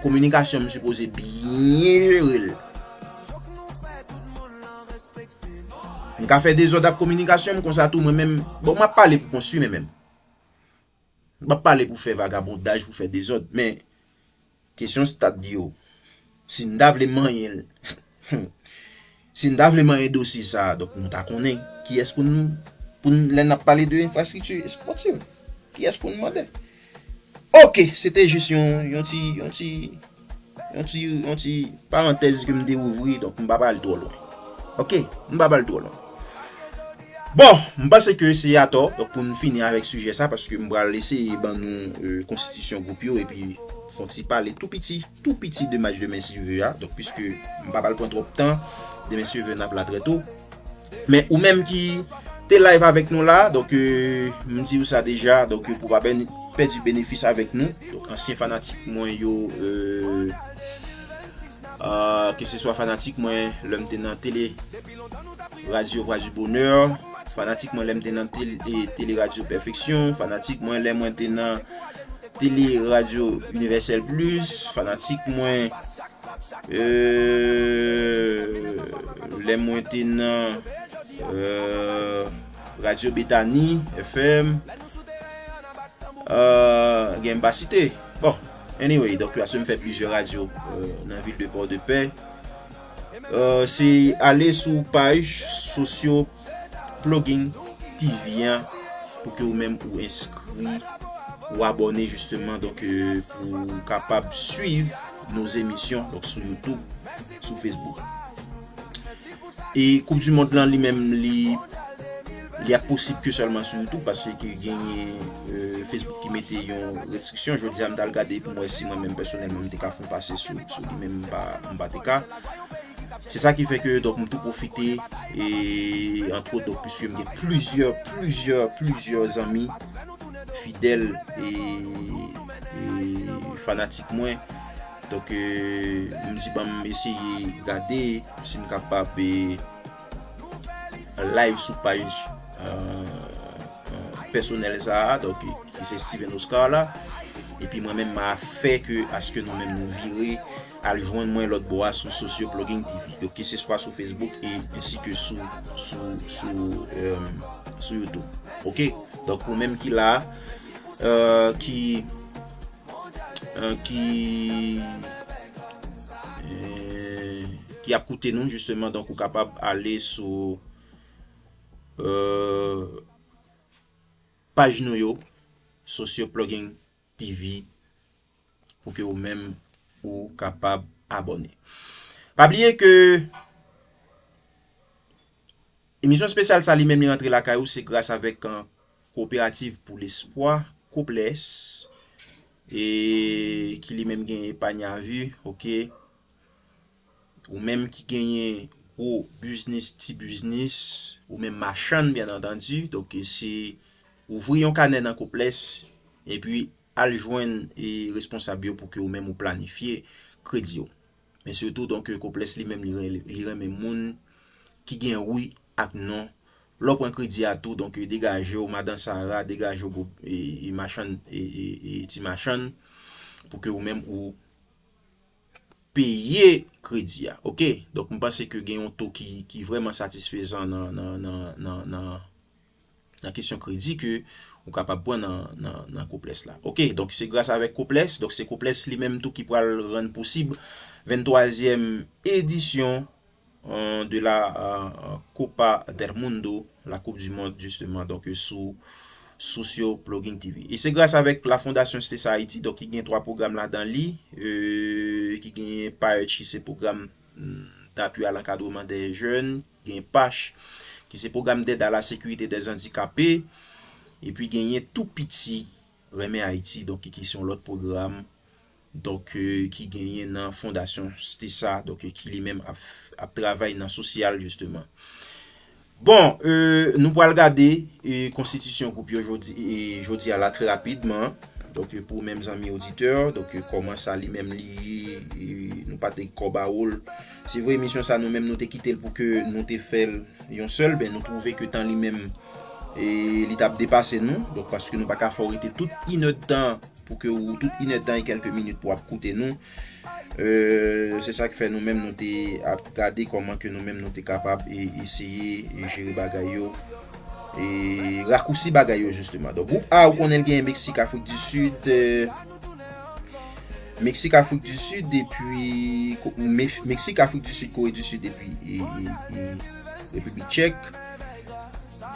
kominikasyon m sipoze byen jere l. M ka fè dezòd ak kominikasyon m konsa tou mwen menm. Bon, m ap pale pou konstwi men menm. M p ap pale pou fè vagabondaj, pou fè dezòd, men kesyon stad yo, si n ta vle manyen l, si n ta vle manyen dosye sa a, donk nou ta konnen kiyès pou n, pou n, lè n ap pale de enfrastrikti espòtiv, kiyès pou n mande. Oke, se te jis yon, yon ti, yon ti, yon ti, yon ti parantèz ke m te ouvri, donk m pa pral twò lwen. Oke, m pa pral twò lwen. Bon, m panse ke se atò, donk pou n fini avèk sijè sa, paske m pral eseye ban nou, euh, konstitisyon gwoup yo, epi fè yon ti pale tou piti, tou piti de match demen si Dye vle a. Donk, piske m pa pral pran twòp tan, demen si Dye vle n ap la trè to. Men ou menm ki te live avèk nou la, donk, euh, m di w sa deja, donk, euh, pou pa bèn-, pèdi benefis avèk nou. Donk, ansyen fanatik mwen yo, euh, euh, ke se swa fanatik mwen lè m te nan Tele Radyo Vwa di Bonè, fanatik mwen lè m te nan Tele, e, Tele Radyo Pèfeksyon, fanatik mwen lè mwen te nan Tele Radyo Inivèsèl Plis, fanatik mwen, euh, lè mwen te nan, euh, Radyo Betani F M, euh, gen m pa site. Bon, anyway, donk, paske m fè plizyè radyo, euh, nan vil de Pòdepè. Euh, se ale sou paj Sosyo Plugin T V an pou ke ou menm ou enskri, ou abòne jisteman, donk, euh, pou ou kapab swiv nos émissions, donk, sou YouTube, sou Facebook. E Koup di Mond lan li menm, li, li ap posib ke sèlman sou YouTube, paske genyen, euh, Facebook ki mete yon restriksyon. Jodi a, m t al gade pou m wè si mwen menm pèsonèlman m te ka fè yon pase sou, sou li, men m pa, m pa te ka. Se sa ki fè ke, donk, m tou pwofite, e, antwòt, donk, piske m gen plizyè, plizyè, plizyè zanmi fidèl e, e fanatik mwen. Donk, e, m di, ban m eseye gade si m kapab, e, live sou paj, euh, euh, pèsonèl sa a, donk, ki se Steven Oscar la. Epi mwen menm, m a fè ke, aske nou menm nou vire al jwenn mwen lòt bò a sou Sosyo Plugin T V. Donk, ke se swa sou Facebook e ensi ke sou, sou, sou, euh, sou YouTube. Oke? Donk, ou menm ki la, euh, ki, euh, ki, euh, ki ap koute nou, jisteman, donk, ou kapab ale sou, euh, paj nou yo, Sosyo Plugin T V, pou ke ou menm ou kapab abòne. Pa bliye ke emisyon espesyal sa li menm li rantre lakay ou, se gras avèk, euh, Coopérative pour l'Espoir, Coples, e ki li menm gen Epany a Vi, oke. Ou menm ki genyen gwo biznis, ti biznis, ou menm machann, byen antandi, donk se ouvri yon kanè nan Coples, epi al jwenn, e, responsab yo pou ke ou menm ou planifye kredi w. Men sitou, donk, Coples li menm li ren-, li renmen moun ki gen wi ak non. Lè w pran kredi a tou, donk, degaje w, madan Sara, degaje w, gwo, e, e machann, e, e, e ti machann, pou ke ou menm ou peye kredi a. Oke? Donk, m panse ke gen yon to ki, ki vrèman satisfezan nan, nan, nan, nan, nan, nan kesyon kredi ke ou kapab pran nan, nan, nan Copless la. Ok, donk se gras avèk Copless, donk se Copless li menm tou ki pral rann posib venntwazyèm edisyon euh, de la euh, Copa del Mundo, la Coupe du Monde, justement, donc euh, sou Socio Plugin T V. E se gras avèk la Fondasyon Stesa Haiti, donk ki gen twa pwogram ladan li, euh, ki gen PAECH, ki se pwogram mm, d'appui à l'encadrement des jeunes, gen PACH, ki se pwogram d'aide à la sécurité des handicapés, epi genyen Tou Piti Renmen Ayiti, donk ki se yon lòt pwogram donk euh, ki genyen nan Fondasyon Stesa, donk euh, ki li menm ap, ap travay nan sosyal, jisteman. Bon, euh, nou pral gade euh, konstitisyon gwoup yo jodi, euh, jodi a la trè rapidman. Donk euh, pou ou menm zanmi oditè, donk euh, kòman sa li menm li, euh, nou pa te kò ba ou l. Se vre, emisyon sa nou menm nou te kite l pou ke nou te fè l yon sèl, ben nou twouve ke tan li menm e li t ap depase nou. Donk paske nou pa ka fè w rete tout inèdtan pou ke ou tout inèdtan e kèlke minit pou ap koute nou. Euh, se sa k fè nou menm nou te ap gade kòman ke nou menm nou te kapab e eseye e jere bagay yo e rakousi bagay yo jisteman. Donk gwoup A ou konnen l genyen Meksik, Afrik di Sid, euh, Meksik, Afrik di Sid epi Meksik, Afrik di Sid, Kore di Sid epi e, e, e Repiblik Tchèk.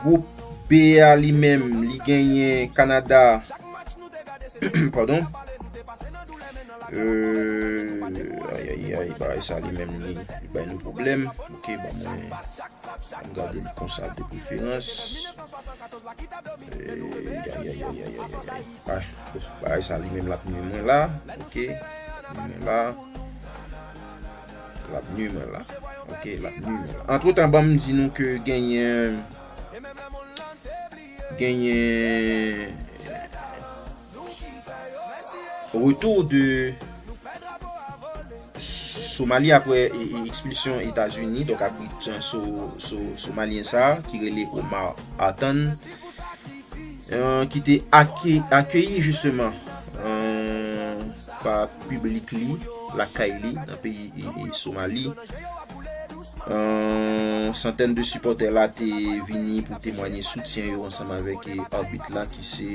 Gwoup B a li menm li genyen Kanada, padon. Euh, ay ay ay, bagay sa li menm li, li bay nou pwoblèm. Ok, bon mwen m gade l konsa de preferans. Euh, ay ay ay ay ay ay. Ah, bagay sa li menm l ap nwi mwen la. Ok, nwi mwen la. L ap nwi mwen la. Ok, l ap nwi mwen la. Antretan, ban m di nou ke genyen genyen retour de Somali apre e, e, ekspilsyon Etazini, donk abrit so, so, Somalyen sa a, ki rele Omar Atan, euh, ki te ake, akeyi jisteman euh, pa piblik li lakay li nan peyi e, e, Somali. Euh, santèn de sipòtè la te vini pou temwanye soutyen yo ansanm avèk e, abit la ki se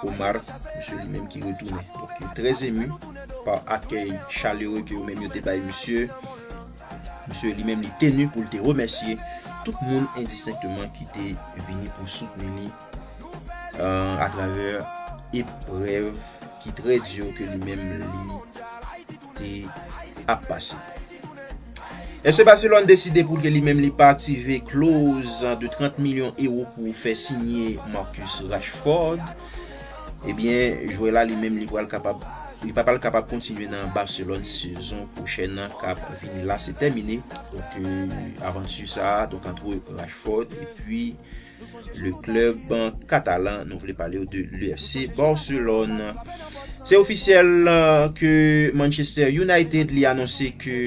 Omar, misye li menm ki retounen. Donk, yo trè emi pa akèy chalere ke yo menm yo te bay misye. Misye li menm li teni pou l te remèsye tout moun endistenkteman ki te vini pou soutni li euh, atravè eprèv ki trè di ke li menm li te ap pase. FC Barcelone deside pou ke li menm li pa aktive kloz de trant milyon ewo pou fè sinye Marcus Rashford. Ebyen, jwè la li menm li pral kapab li pa pral kapab kontinye nan Barcelone sezon pwochèn nan k ap vini la, se tèmine. Donk, euh, avanti sa a, donk antre Rashford epi le club katalan, nou vle pale w de l'U F C Barcelone. Se ofisyèl euh, ke Manchester United li anonse ke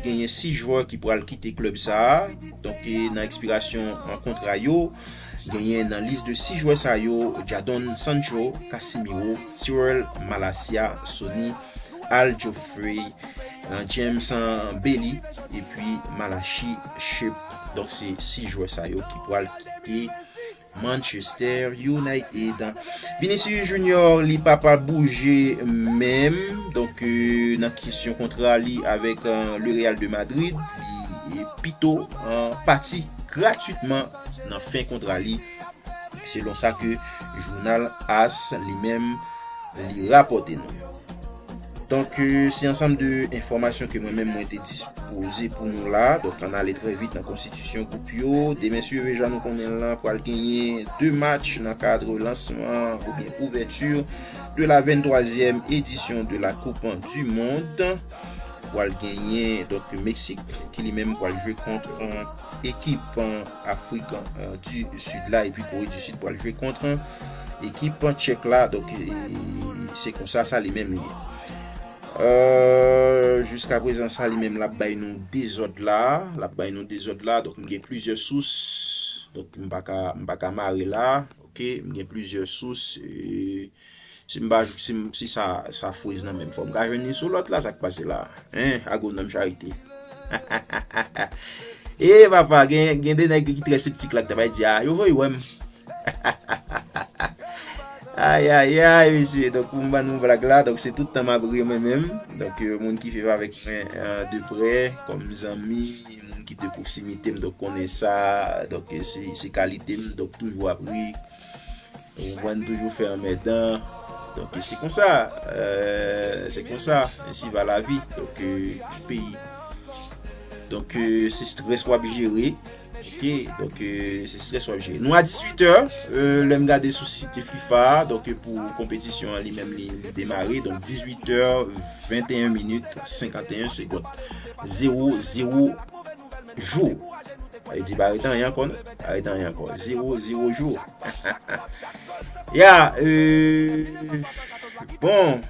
genyen sis jwè ki pral kite klèb sa a. Donk, e nan ekspirasyon an kontra yo, genyen nan lis de sis jwè sa yo, Jadon Sancho, Casemiro, Tyrell Malacia, Sonny, Al Geoffrey, euh, James euh, Bailey, epi Malachi Sheep. Donk, se sis jwè sa yo ki pral kite Manchester United. Vinicius Junior, li pa pral bouje menm. Donk, euh, nan kesyon kontra li avèk euh, le Real de Madrid, li pito euh, pati gratitman nan fen kontra li. Selon sa ke jounal AS li menm li rapòte nou. Donk, euh, se ansanm de enfòmasyon ke mwen menm mwen te dispoze pou nou la. Donk, ann ale trè vit nan konstitisyon gwoup yo. Demen, si w vle jan nou konnen l lan, pral genyen de match nan kad lansman oubyen ouvèti de la venntwazyèm edisyon de la Coupe du Monde. Pral genyen, donk, Meksik ki li menm pral jwe kont ekip Afrik euh, di Sid la, epi Kore di Sid pral jwe kont ekip Tchèk la. Donk, e, se konsa sa li menm li ye. Euh, jiska prezan, sa li menm l ap bay nou dezòd la. L ap bay nou dezòd la. Donk, m gen plizyè sous. Donk, m pa ka, m pa ka mare la. Ok, m gen plizyè sous. E, si m pa, si, m- si sa, sa friz nan menm, fò m ka jwenn li sou lòt la, sa k pase la. Hein, agwonòm Charité. E papa, gen, gen de nèg ki trè septik la, ki ta bay di, a, yo voye wè m. Ay, ay, ay, mesye. Donk, pou m ban nou blag la, donk, se tout tan m ap ri mwen menm. Donk, euh, moun ki viv avèk mwen, euh, de prè, kòm zanmi, moun ki de pwoksimite m, donk, konnen sa. Donk, se, se kalite m, donk, toujou ap ri. Ou konprann, toujou fè anmèdan. Donk, se konsa, euh, se konsa, ensi va la vi. Donk, euh, peyi. Donk, euh, se strès w ap jere. Ok, donk, euh, se strès w ap jere. Nou a dizuit è, euh, lè m gade sou sit fifa, donk, euh, pou konpetisyon an li menm li, li demare. Donk, dizuit è, venteyen minit, senkanteyen segonn. Zewo zewo jou. Sa vle di, pa ret anyen ankò, non? Pa ret anyen ankò. Zewo zewo jou. Ya, euh, bon.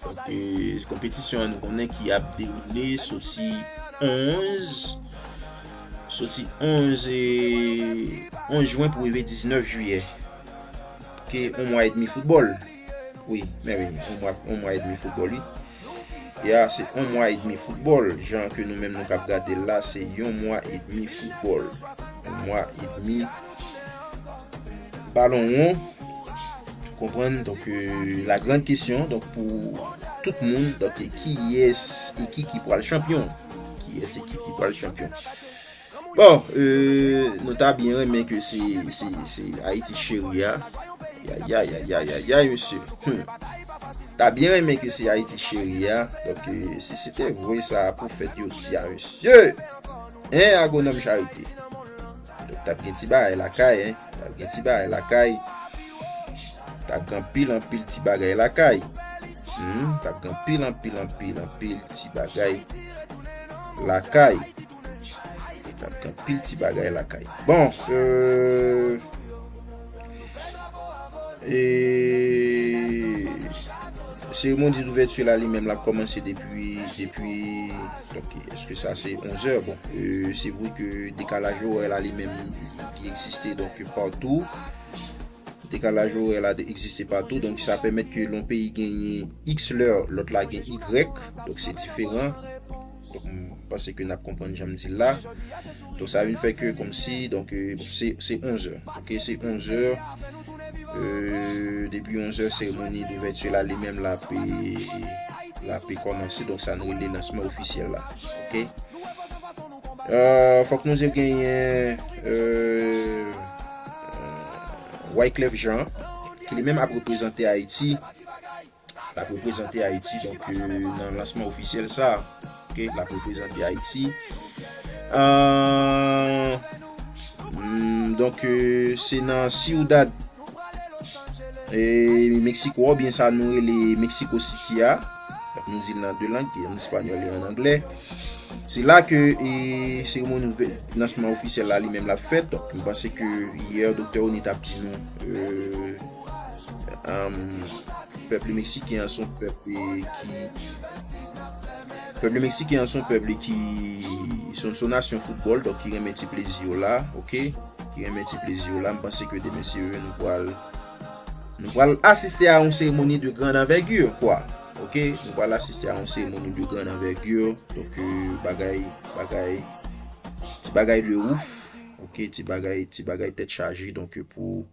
Donk, euh, konpetisyon an nou konnen ki ap dewoule soti onz, soti onz, euh, onz jen pou rive diznèf jiyè. Ke yon mwa edmi foutbòl. Wi, men wi, yon mwa, yon mwa edmi foutbòl, wi. Ya, se yon mwa edmi foutbòl. Jan ke nou menm nou k ap gade l la, se yon mwa edmi foutbòl. Yon mwa edmi balon won. Konprann, donk, euh, la grande question, donk, pou tout moun, donk, kiyès ekip ki pral chanpyon? Kiyès ekip ki pral chanpyon? Bon, euh, nou ta byen renmen ke se, se, se Ayiti cheri a. Ya, ya, ya, ya, ya, ya, mesye. Hmm. Ta byen renmen ke se Ayiti cheri a. Donk, euh, si se te vre sa, pwofèt yo di a, mesye. Hein, agwonòm Charité? Donk, t ap gen ti bagay lakay, hein. T ap gen ti bagay lakay. T ap gen anpil, anpil ti bagay lakay. Hmm, t ap gen anpil, anpil, anpil, anpil ti bagay lakay. T ap gen anpil ti bagay lakay. Bon, euh, e seremoni douvèti la li menm l ap kòmanse depi, depi, donk, èske sa se onz è? Bon, euh, se vre ke dekalaj orè la li menm li egziste, donk, patou. Dekalaj orè la egziste patou, donk sa pèmèt ke yon peyi genyen X lè, lòt la gen Y, donk se diferan. Donk, m panse ke n ap konprann jan m di l la. Donk, sa vin fè ke kòmsi, donk, euh, se, se onz è. Ok, se onz è. Euh, depi onz è, seremoni douvèti la, li menm, l ap, l ap kòmanse. Donk, sa n rele lansman ofisyèl la. Ok? Euh, fòk nou di genyen, euh, euh, Wyclef Jean, ki li menm ap reprezante Ayiti. L ap reprezante Ayiti, donk, euh, nan lansman ofisyèl sa. Ok, l ap reprezante Ayiti. Euh, mm, donk, euh, se nan Ciudad, e, Meksiko, oubyen sa nou rele Mexico City a. Donk, nou di l nan de lang, ki an espanyòl e an anglè. Se la ke, e, seremoni ouvè-, lansman ofisyèl la li menm l ap fèt. Donk, m panse ke yè, Doktè Oni t ap di nou, euh, um, pèp meksiken an se yon pèp, e, ki, pèp meksiken an se yon pèp ki, se yon, se yon nasyon foutbòl, donk ki renmen ti plezi yo la, ok? Ki renmen ti plezi yo la. M panse ke demen si Dye vle nou pral, nou pral asiste a yon seremoni de grande envergure, kwa. Ok? Nou pral asiste a yon seremoni de grande envergure. Donk, euh, bagay, bagay, ti bagay de ouf. Ok? Ti bagay, ti bagay tèt chaje. Donk, euh, pou,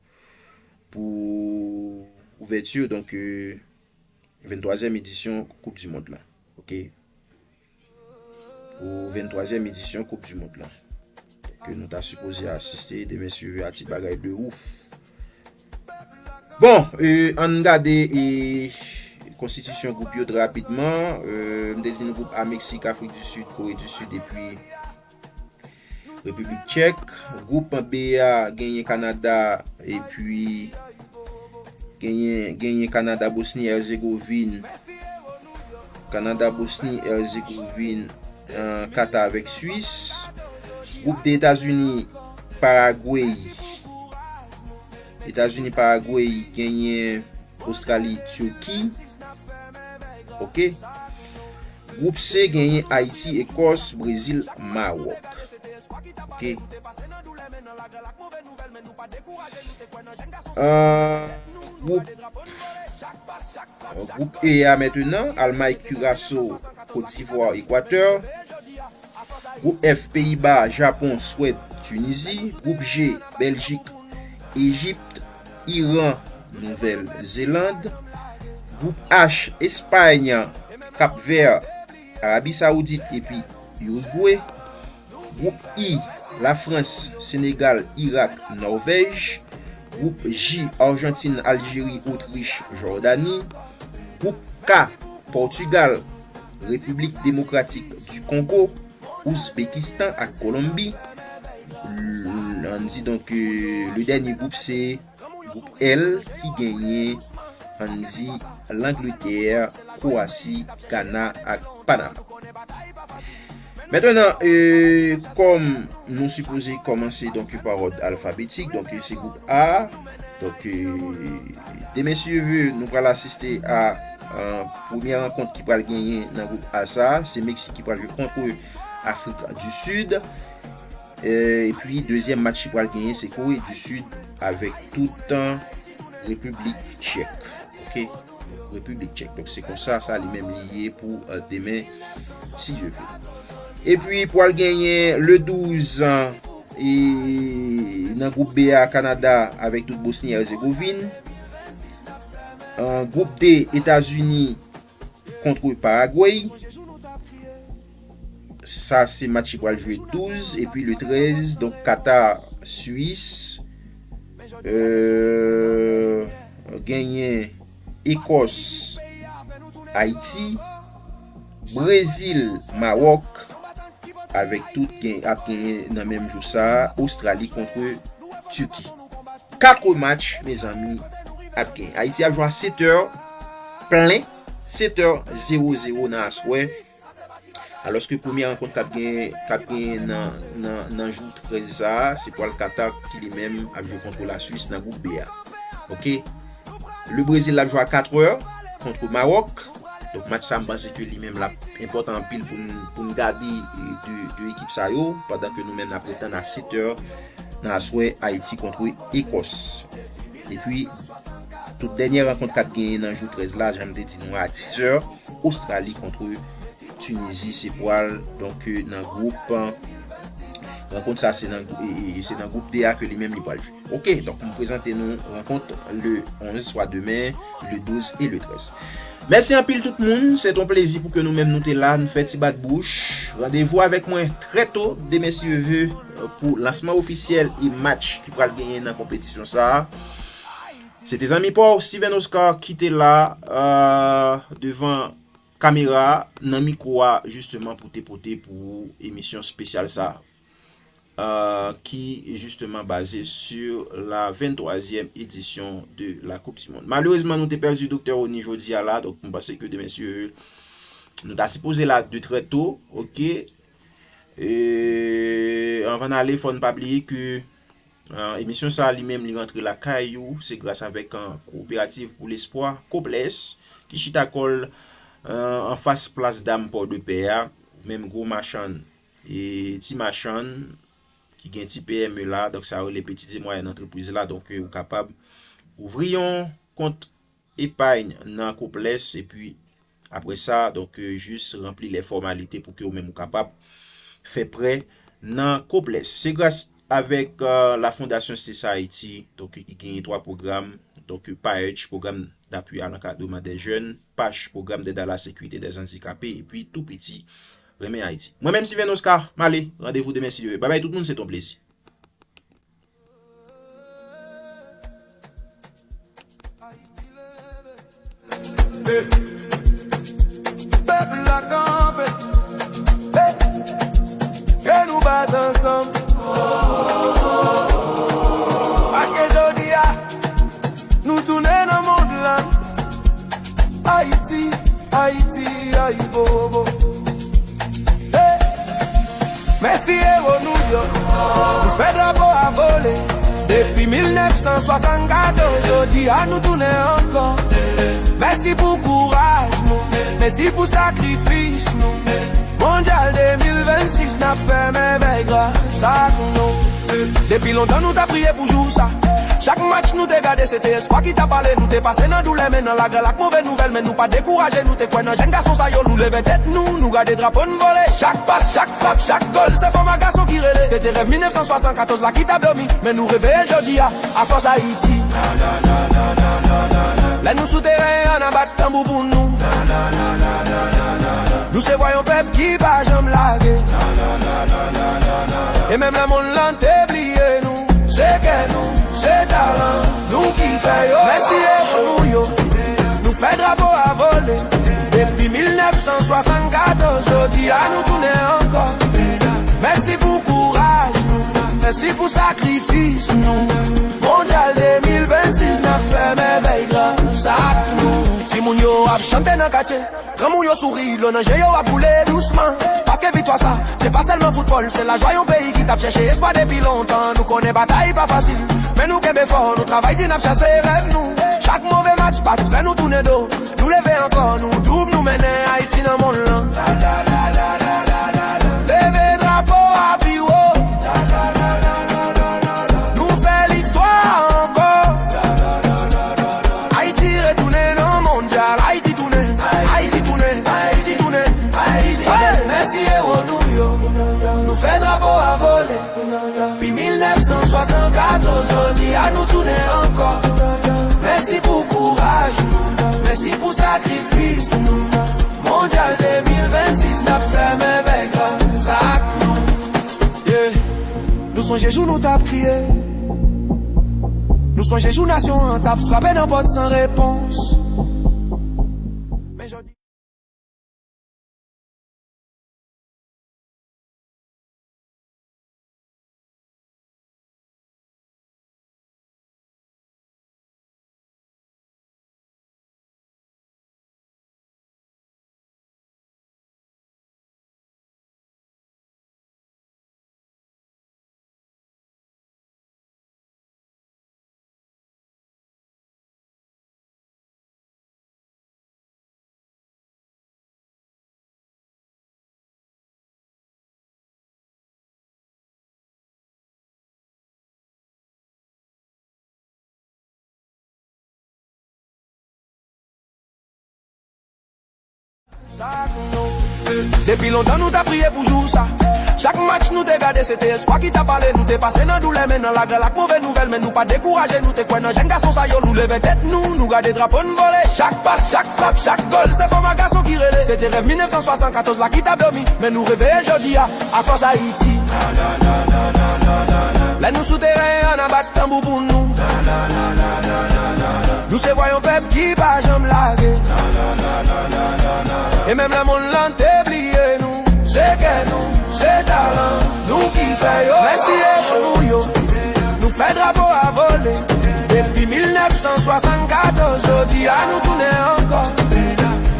pou ouvèti, donk, euh, venntwazyèm edisyon Koup di Mond lan. Ok? Pou venntwazyèm edisyon Koup di Mond lan. Ke nou ta sipoze asiste, demen si Dye vle, a ti bagay de ouf. Bon, euh, ann gade, e, konstitisyon gwoup yo trè rapidman. Euh, m te di nou gwoup A, Meksik, Afrik di Sid, Kore di Sid, epi Repiblik Tchèk. Gwoup B a genyen Kanada, epi genyen, genyen Kanada, Bosni Herzegovin, Kanada, Bosni Herzegovin, euh, Kata avèk Swis. Gwoup D, Etazini, Paragwey. Etazini, Paragwey, genyen Ostrali, Tiki. Ok. Gwoup C genyen Ayiti, Ekòs, Brezil, Mawòk. Ok. Euh, gwoup, euh, gwoup E a mentenan, Almay, Kiraso, Kotdivwa, Ekwatè. Gwoup F, Peyiba, Japon, Swèd, Tinizi. Gwoup G, Bèljik, Ejipt, Iran, Nouvèl Zeland. Gwoup H, Espay, Kap Vè, Arabi Sawoudit epi Irigwe. Gwoup I, Lafrans, Senegal, Irak, Nòvèj. Gwoup J, Ajantin, Aljeri, Otrich, Jòdani. Gwoup K, Pòtigal, Repiblik Demokratik di Kongo, Ouzbekistan ak Kolonbi. L-, ann di donk, euh, le dènye gwoup se gwoup L ki genyen, ann di, Langletè, Kwowasi, Gana ak Panama. Mentnan, euh, kòm nou sipoze kòmanse donk pa òd alfabetik, donk se gwoup A. Donk, euh, demen si Dye vle, nou pral asiste a, euh, premyè rankont ki pral genyen nan gwoup A sa a. Se Meksik ki pral jwe kont Afrik di Sid. Euh, epi dezyèm match ki pral genyen se Kore di Sid avèk tout, euh, Repiblik Tchèk. Oke? Repiblik Tchèk. Donk se konsa sa li menm li ye pou, euh, demen si Dye vle. Epi pral genyen le douz, euh, e nan gwoup B a, Kanada avèk tout Bosni Herzegovin. Euh, gwoup D, Etazini kont Paragway. Sa se match ki pral jwe douz epi le trèz, donk Katar, Swis. Euh, genyen Ekòs, Ayiti, Brezil, Mawòk, avèk tout gen, ap genyen nan menm jou sa a, Ostrali kont Tiki. Kat match, mezanmi, ap genyen. Ayiti ap jwe a sèt è plen, sèt è zewo zewo nan aswè. Alòske premye rankont k ap gen, k ap genyen nan, nan, nan jou trèz sa a, se pral Katar ki li menm ap jwe kont Laswis nan gwoup B a. Oke? Le Brezil l ap jwe a kat è kont Mawòk. Donk, match sa, m panse ke li menm l ap enpòtan anpil pou n, pou n gade, e, de, de ekip sa yo, pandan ke nou menm n ap ret tann a sèt è nan aswè, Ayiti kont Ekòs. Epi, tout dènye rankont k ap genyen nan jou trèz la, jan m te di nou a, a dis è, Ostrali kont Tinizi, se pral, donk, nan gwoup, rankont sa, se nan, e, e, se nan gwoup D a ke li menm li pral jwe. Oke, donk, m prezante nou rankont le onz, swa demen, le douz e le trèz. Mèsi anpil tout moun, se t on plezi pou ke nou menm nou te la, nou fè ti bat bouch. Randevou avèk mwen trè to, demen si Dye vle, pou lansman ofisyèl e match ki pral genyen nan konpetisyon sa a. Se te zanmi pa w, Steven Oscar, ki te la, euh, devan kamera, nan mikwo a, jisteman, pou te pote pou ou emisyon espesyal sa a, euh, ki, jisteman, baze sur la venntwazyèm édition de la Coupe du Monde. Malerezman, nou te pèdi Doktè Rony jodi a la, donk, m panse ke demen, si nou ta sipoze la de trè to, oke? E, anvan n ale, fò n pa bliye ke, euh, emisyon sa a li menm, li rantre lakay ou, se gras avèk, euh, Coopérative pour l'Espoir, Coples, ki chita kò l, euh, anfas plas dam Pòdepè a, menm gwo machann, e ti machann ki gen ti P M E la, donk sa yo rele Petites et Moyennes Entreprises la, donk, euh, ou kapab ouvri yon kont epay nan Coples, epi apre sa, donk, euh, jis ranpli lè fòmalite pou ke ou menm ou kapab fè prè nan Coples. Se gras avèk, euh, la Fondasyon Sesa Ayiti, donk, ki genyen twa pwogram, donk, PAEDJ, Programme d'Appui à l'Encadrement des Jeunes, PACH, Programme d'Aide à la Sécurité des Handicapés, epi Tou Piti Renmen Ayiti. Mwen menm, Steven Oscar, m ale, randevou demen si Dye vle. Babay tout moun, se t on plezi. Pèp la kanpe. Ke nou bat ansanm. Paske jodi a, nou tounen nan mond lan. Ayiti, Ayiti, ayibobo. Hey! Mèsi ewo nou yo, nou fè drapo a vole. Depi mil nèf san swasannkatòz, jodi a nou tounen ankò. Mèsi pou kouraj nou, mèsi pou sakrifis nou. Mondyal de mil vennsis, n ap fèmen vèy gras ak nou. Depi lontan nou t ap priye pou jou sa. Chak match nou te gade, se te espwa ki t ap pale. Nou te pase nan doulè, men nan lagrèl ak move nouvèl, men nou pa dekouraje. Nou te kwè nan jèn gason sa yo, nou leve tèt nou, nou gade drapo n vole. Chak pas, chak frap, chak gòl, se fanm ak gason ki rele. Se te rèv mil nèf san swasannkatòz la ki t ap dòmi, men nou reveye l jodi a, afòs Ayiti. Lè nou sou teren an, n a bat tanbou pou nou. Nou se vwa yon pèp ki pa janm lage. E menm lè monn lan te bliye nou, se kè nou, se talan nou ki fè yo. Mèsi e nou yo, nou fè drapo a vole. Depi mil nèf san swasannkatòz, jodi a nou tounen ankò. Mèsi pou kouraj nou, mèsi pou sakrifis nou. Mondyal de mil vennsis, n ap fè mèvèy gras ak nou. Timoun yo ap chante nan katye, granmoun yo souri, dlo nan je yo ap koule dousman. Paske viktwa sa, se pa sèlman foutbòl, se lajwa yon peyi ki t ap chèche espwa depi lontan. Nou konnen batay pa fasil, men nou kenbe fò, nou travay di n ap chase rèv nou. Chak move match pa t fè nou tounen do. Nou leve ankò, nou doub, nou mennen Ayiti nan monn lan. Leve drapo a pi wo. Nou fè listwa ankò. Ayiti retounen nan mondyal. Ayiti tounen, Ayiti tounen, Ayiti tounen, Ayiti tounen. Mèsi ewo nou yo. Nou fè drapo a vole. Pi mil nèf san swasannkatòz, jodi a nou tounen ankò. Mèsi pou kouraj nou, mèsi pou sakrifis nou. Mondyal de mil vennsis, n ap fè mèvèy gras ak nou. Yeah. Nou sonje jou nou t ap kriye. Nou sonje jou nasyon an t ap frape nan pòt san repons. Men jodi Depi lontan nou t ap priye pou jou sa. Chak match nou te gade, se te espwa ki t ap pale. Nou te pase nan doulè, men nan lagè l ak move nouvèl. Men nou pa dekouraje, nou te kwè nan jèn gason sa yo. Nou leve tèt nou, nou gade drapo n vole. Chak pas, chak frap, chak gòl, se fanm ak gason ki rele. Se te rèv mil nèf san swasannkatòz la ki t ap dòmi, men nou reveye l jodi a. Afòs Ayiti. Lè nou sou teren an, n a bat tanbou pou nou. Nou se vwa yon pèp ki pa janm lage. E menm lè monn lan te bliye nou, se kè nou, se talan nou ki fè yo. Mèsi ewo nou yo. Nou fè drapo a vole. Depi mil nèf san swasannkatòz, jodi a nou tounen ankò.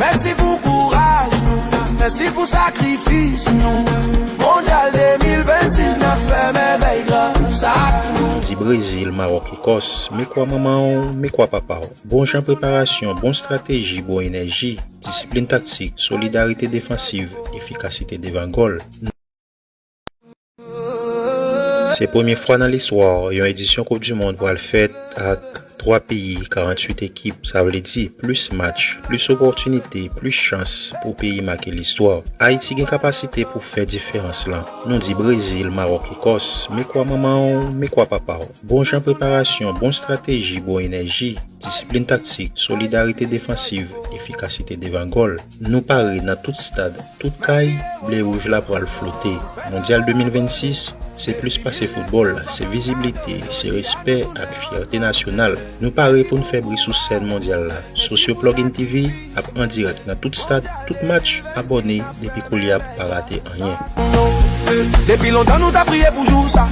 Mèsi pou kouraj nou, mèsi pou sakrifis nou. Mondyal de mil vennsis, n ap fè mèvèy gras ak nou. Di Brezil, Mawòk, Ekòs, mecwa manman w, mecwa papa w. Bon jan preparasyon, bon estrateji, bon enèji, disiplin taktik, solidarite defansiv, efikasite devan gòl. Se premye fwa nan listwa yon edisyon Koup di Mond pral fèt ak twa peyi, karanntuit ekip, sa vle di plis match, plis opòtinite, plis chans pou peyi make listwa. Ayiti gen kapasite pou fè diferans lan. Nou di Brezil, Mawòk, Ekòs, mecwa manman w, mecwa papa w. Bon jan preparasyon, bon estrateji, bon enèji, disiplin taktik, solidarite defansiv, efikasite devan gòl. Nou pare nan tout stad, tout kay, ble wouj la pral flote. Mondyal de mil vennsis, se plis pase foutbòl, se viziblite, se respè ak fyète nasyonal. Nou pare pou n fè bri sou sèn mondyal la. Sosyo Plug In T V ap an dirèk nan tout stad, tout match. Abòne depi koulye a pou pa rate anyen. Depi lontan nou t ap priye pou jou sa.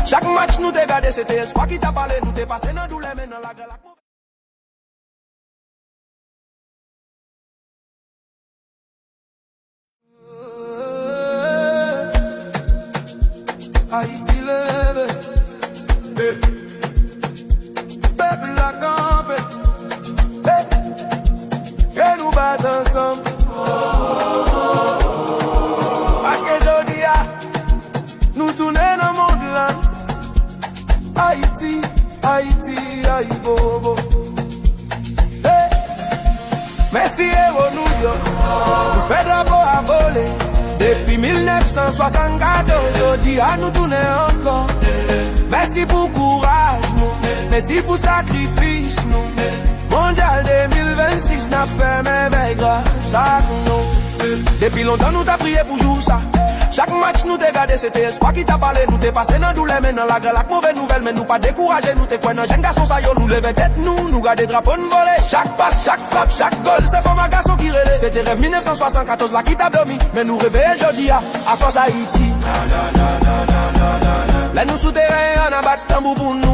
Chak match nou te gade, se te espwa ki t ap pale. Nou te pase nan doulè, men nan lagè l ak move. Ayiti leve. Eh. Pèp la kanpe. Eh. E nou bat ansanm. Paske jodi a, nou tounen nan mond lan. Ayiti, Ayiti, ayibobo. Depi mil nèf san swasannkatòz, jodi a nou tounen ankò. Mèsi pou kouraj nou, mèsi pou sakrifis nou. Mondyal de mil vennsis, n ap fè mèvèy gras ak nou. Depi lontan nou t ap priye pou jou sa. Chak match nou te gade, se te espwa ki t ap pale. Nou te pase nan doulè, men nan lagèl ak move nouvèl, men nou pa dekouraje. Nou te kwè nan jèn gason sa yo, nou leve tèt nou, nou gade drapo n vole. Chak pas, chak frap, chak gòl, se fòm a gason ki rele. Se te rèv mil nèf san swasannkatòz la ki t ap dòmi, men nou reveye l jodi a, a Fòs Ayiti. Lè nou sou teren an, n a bat tanbou pou n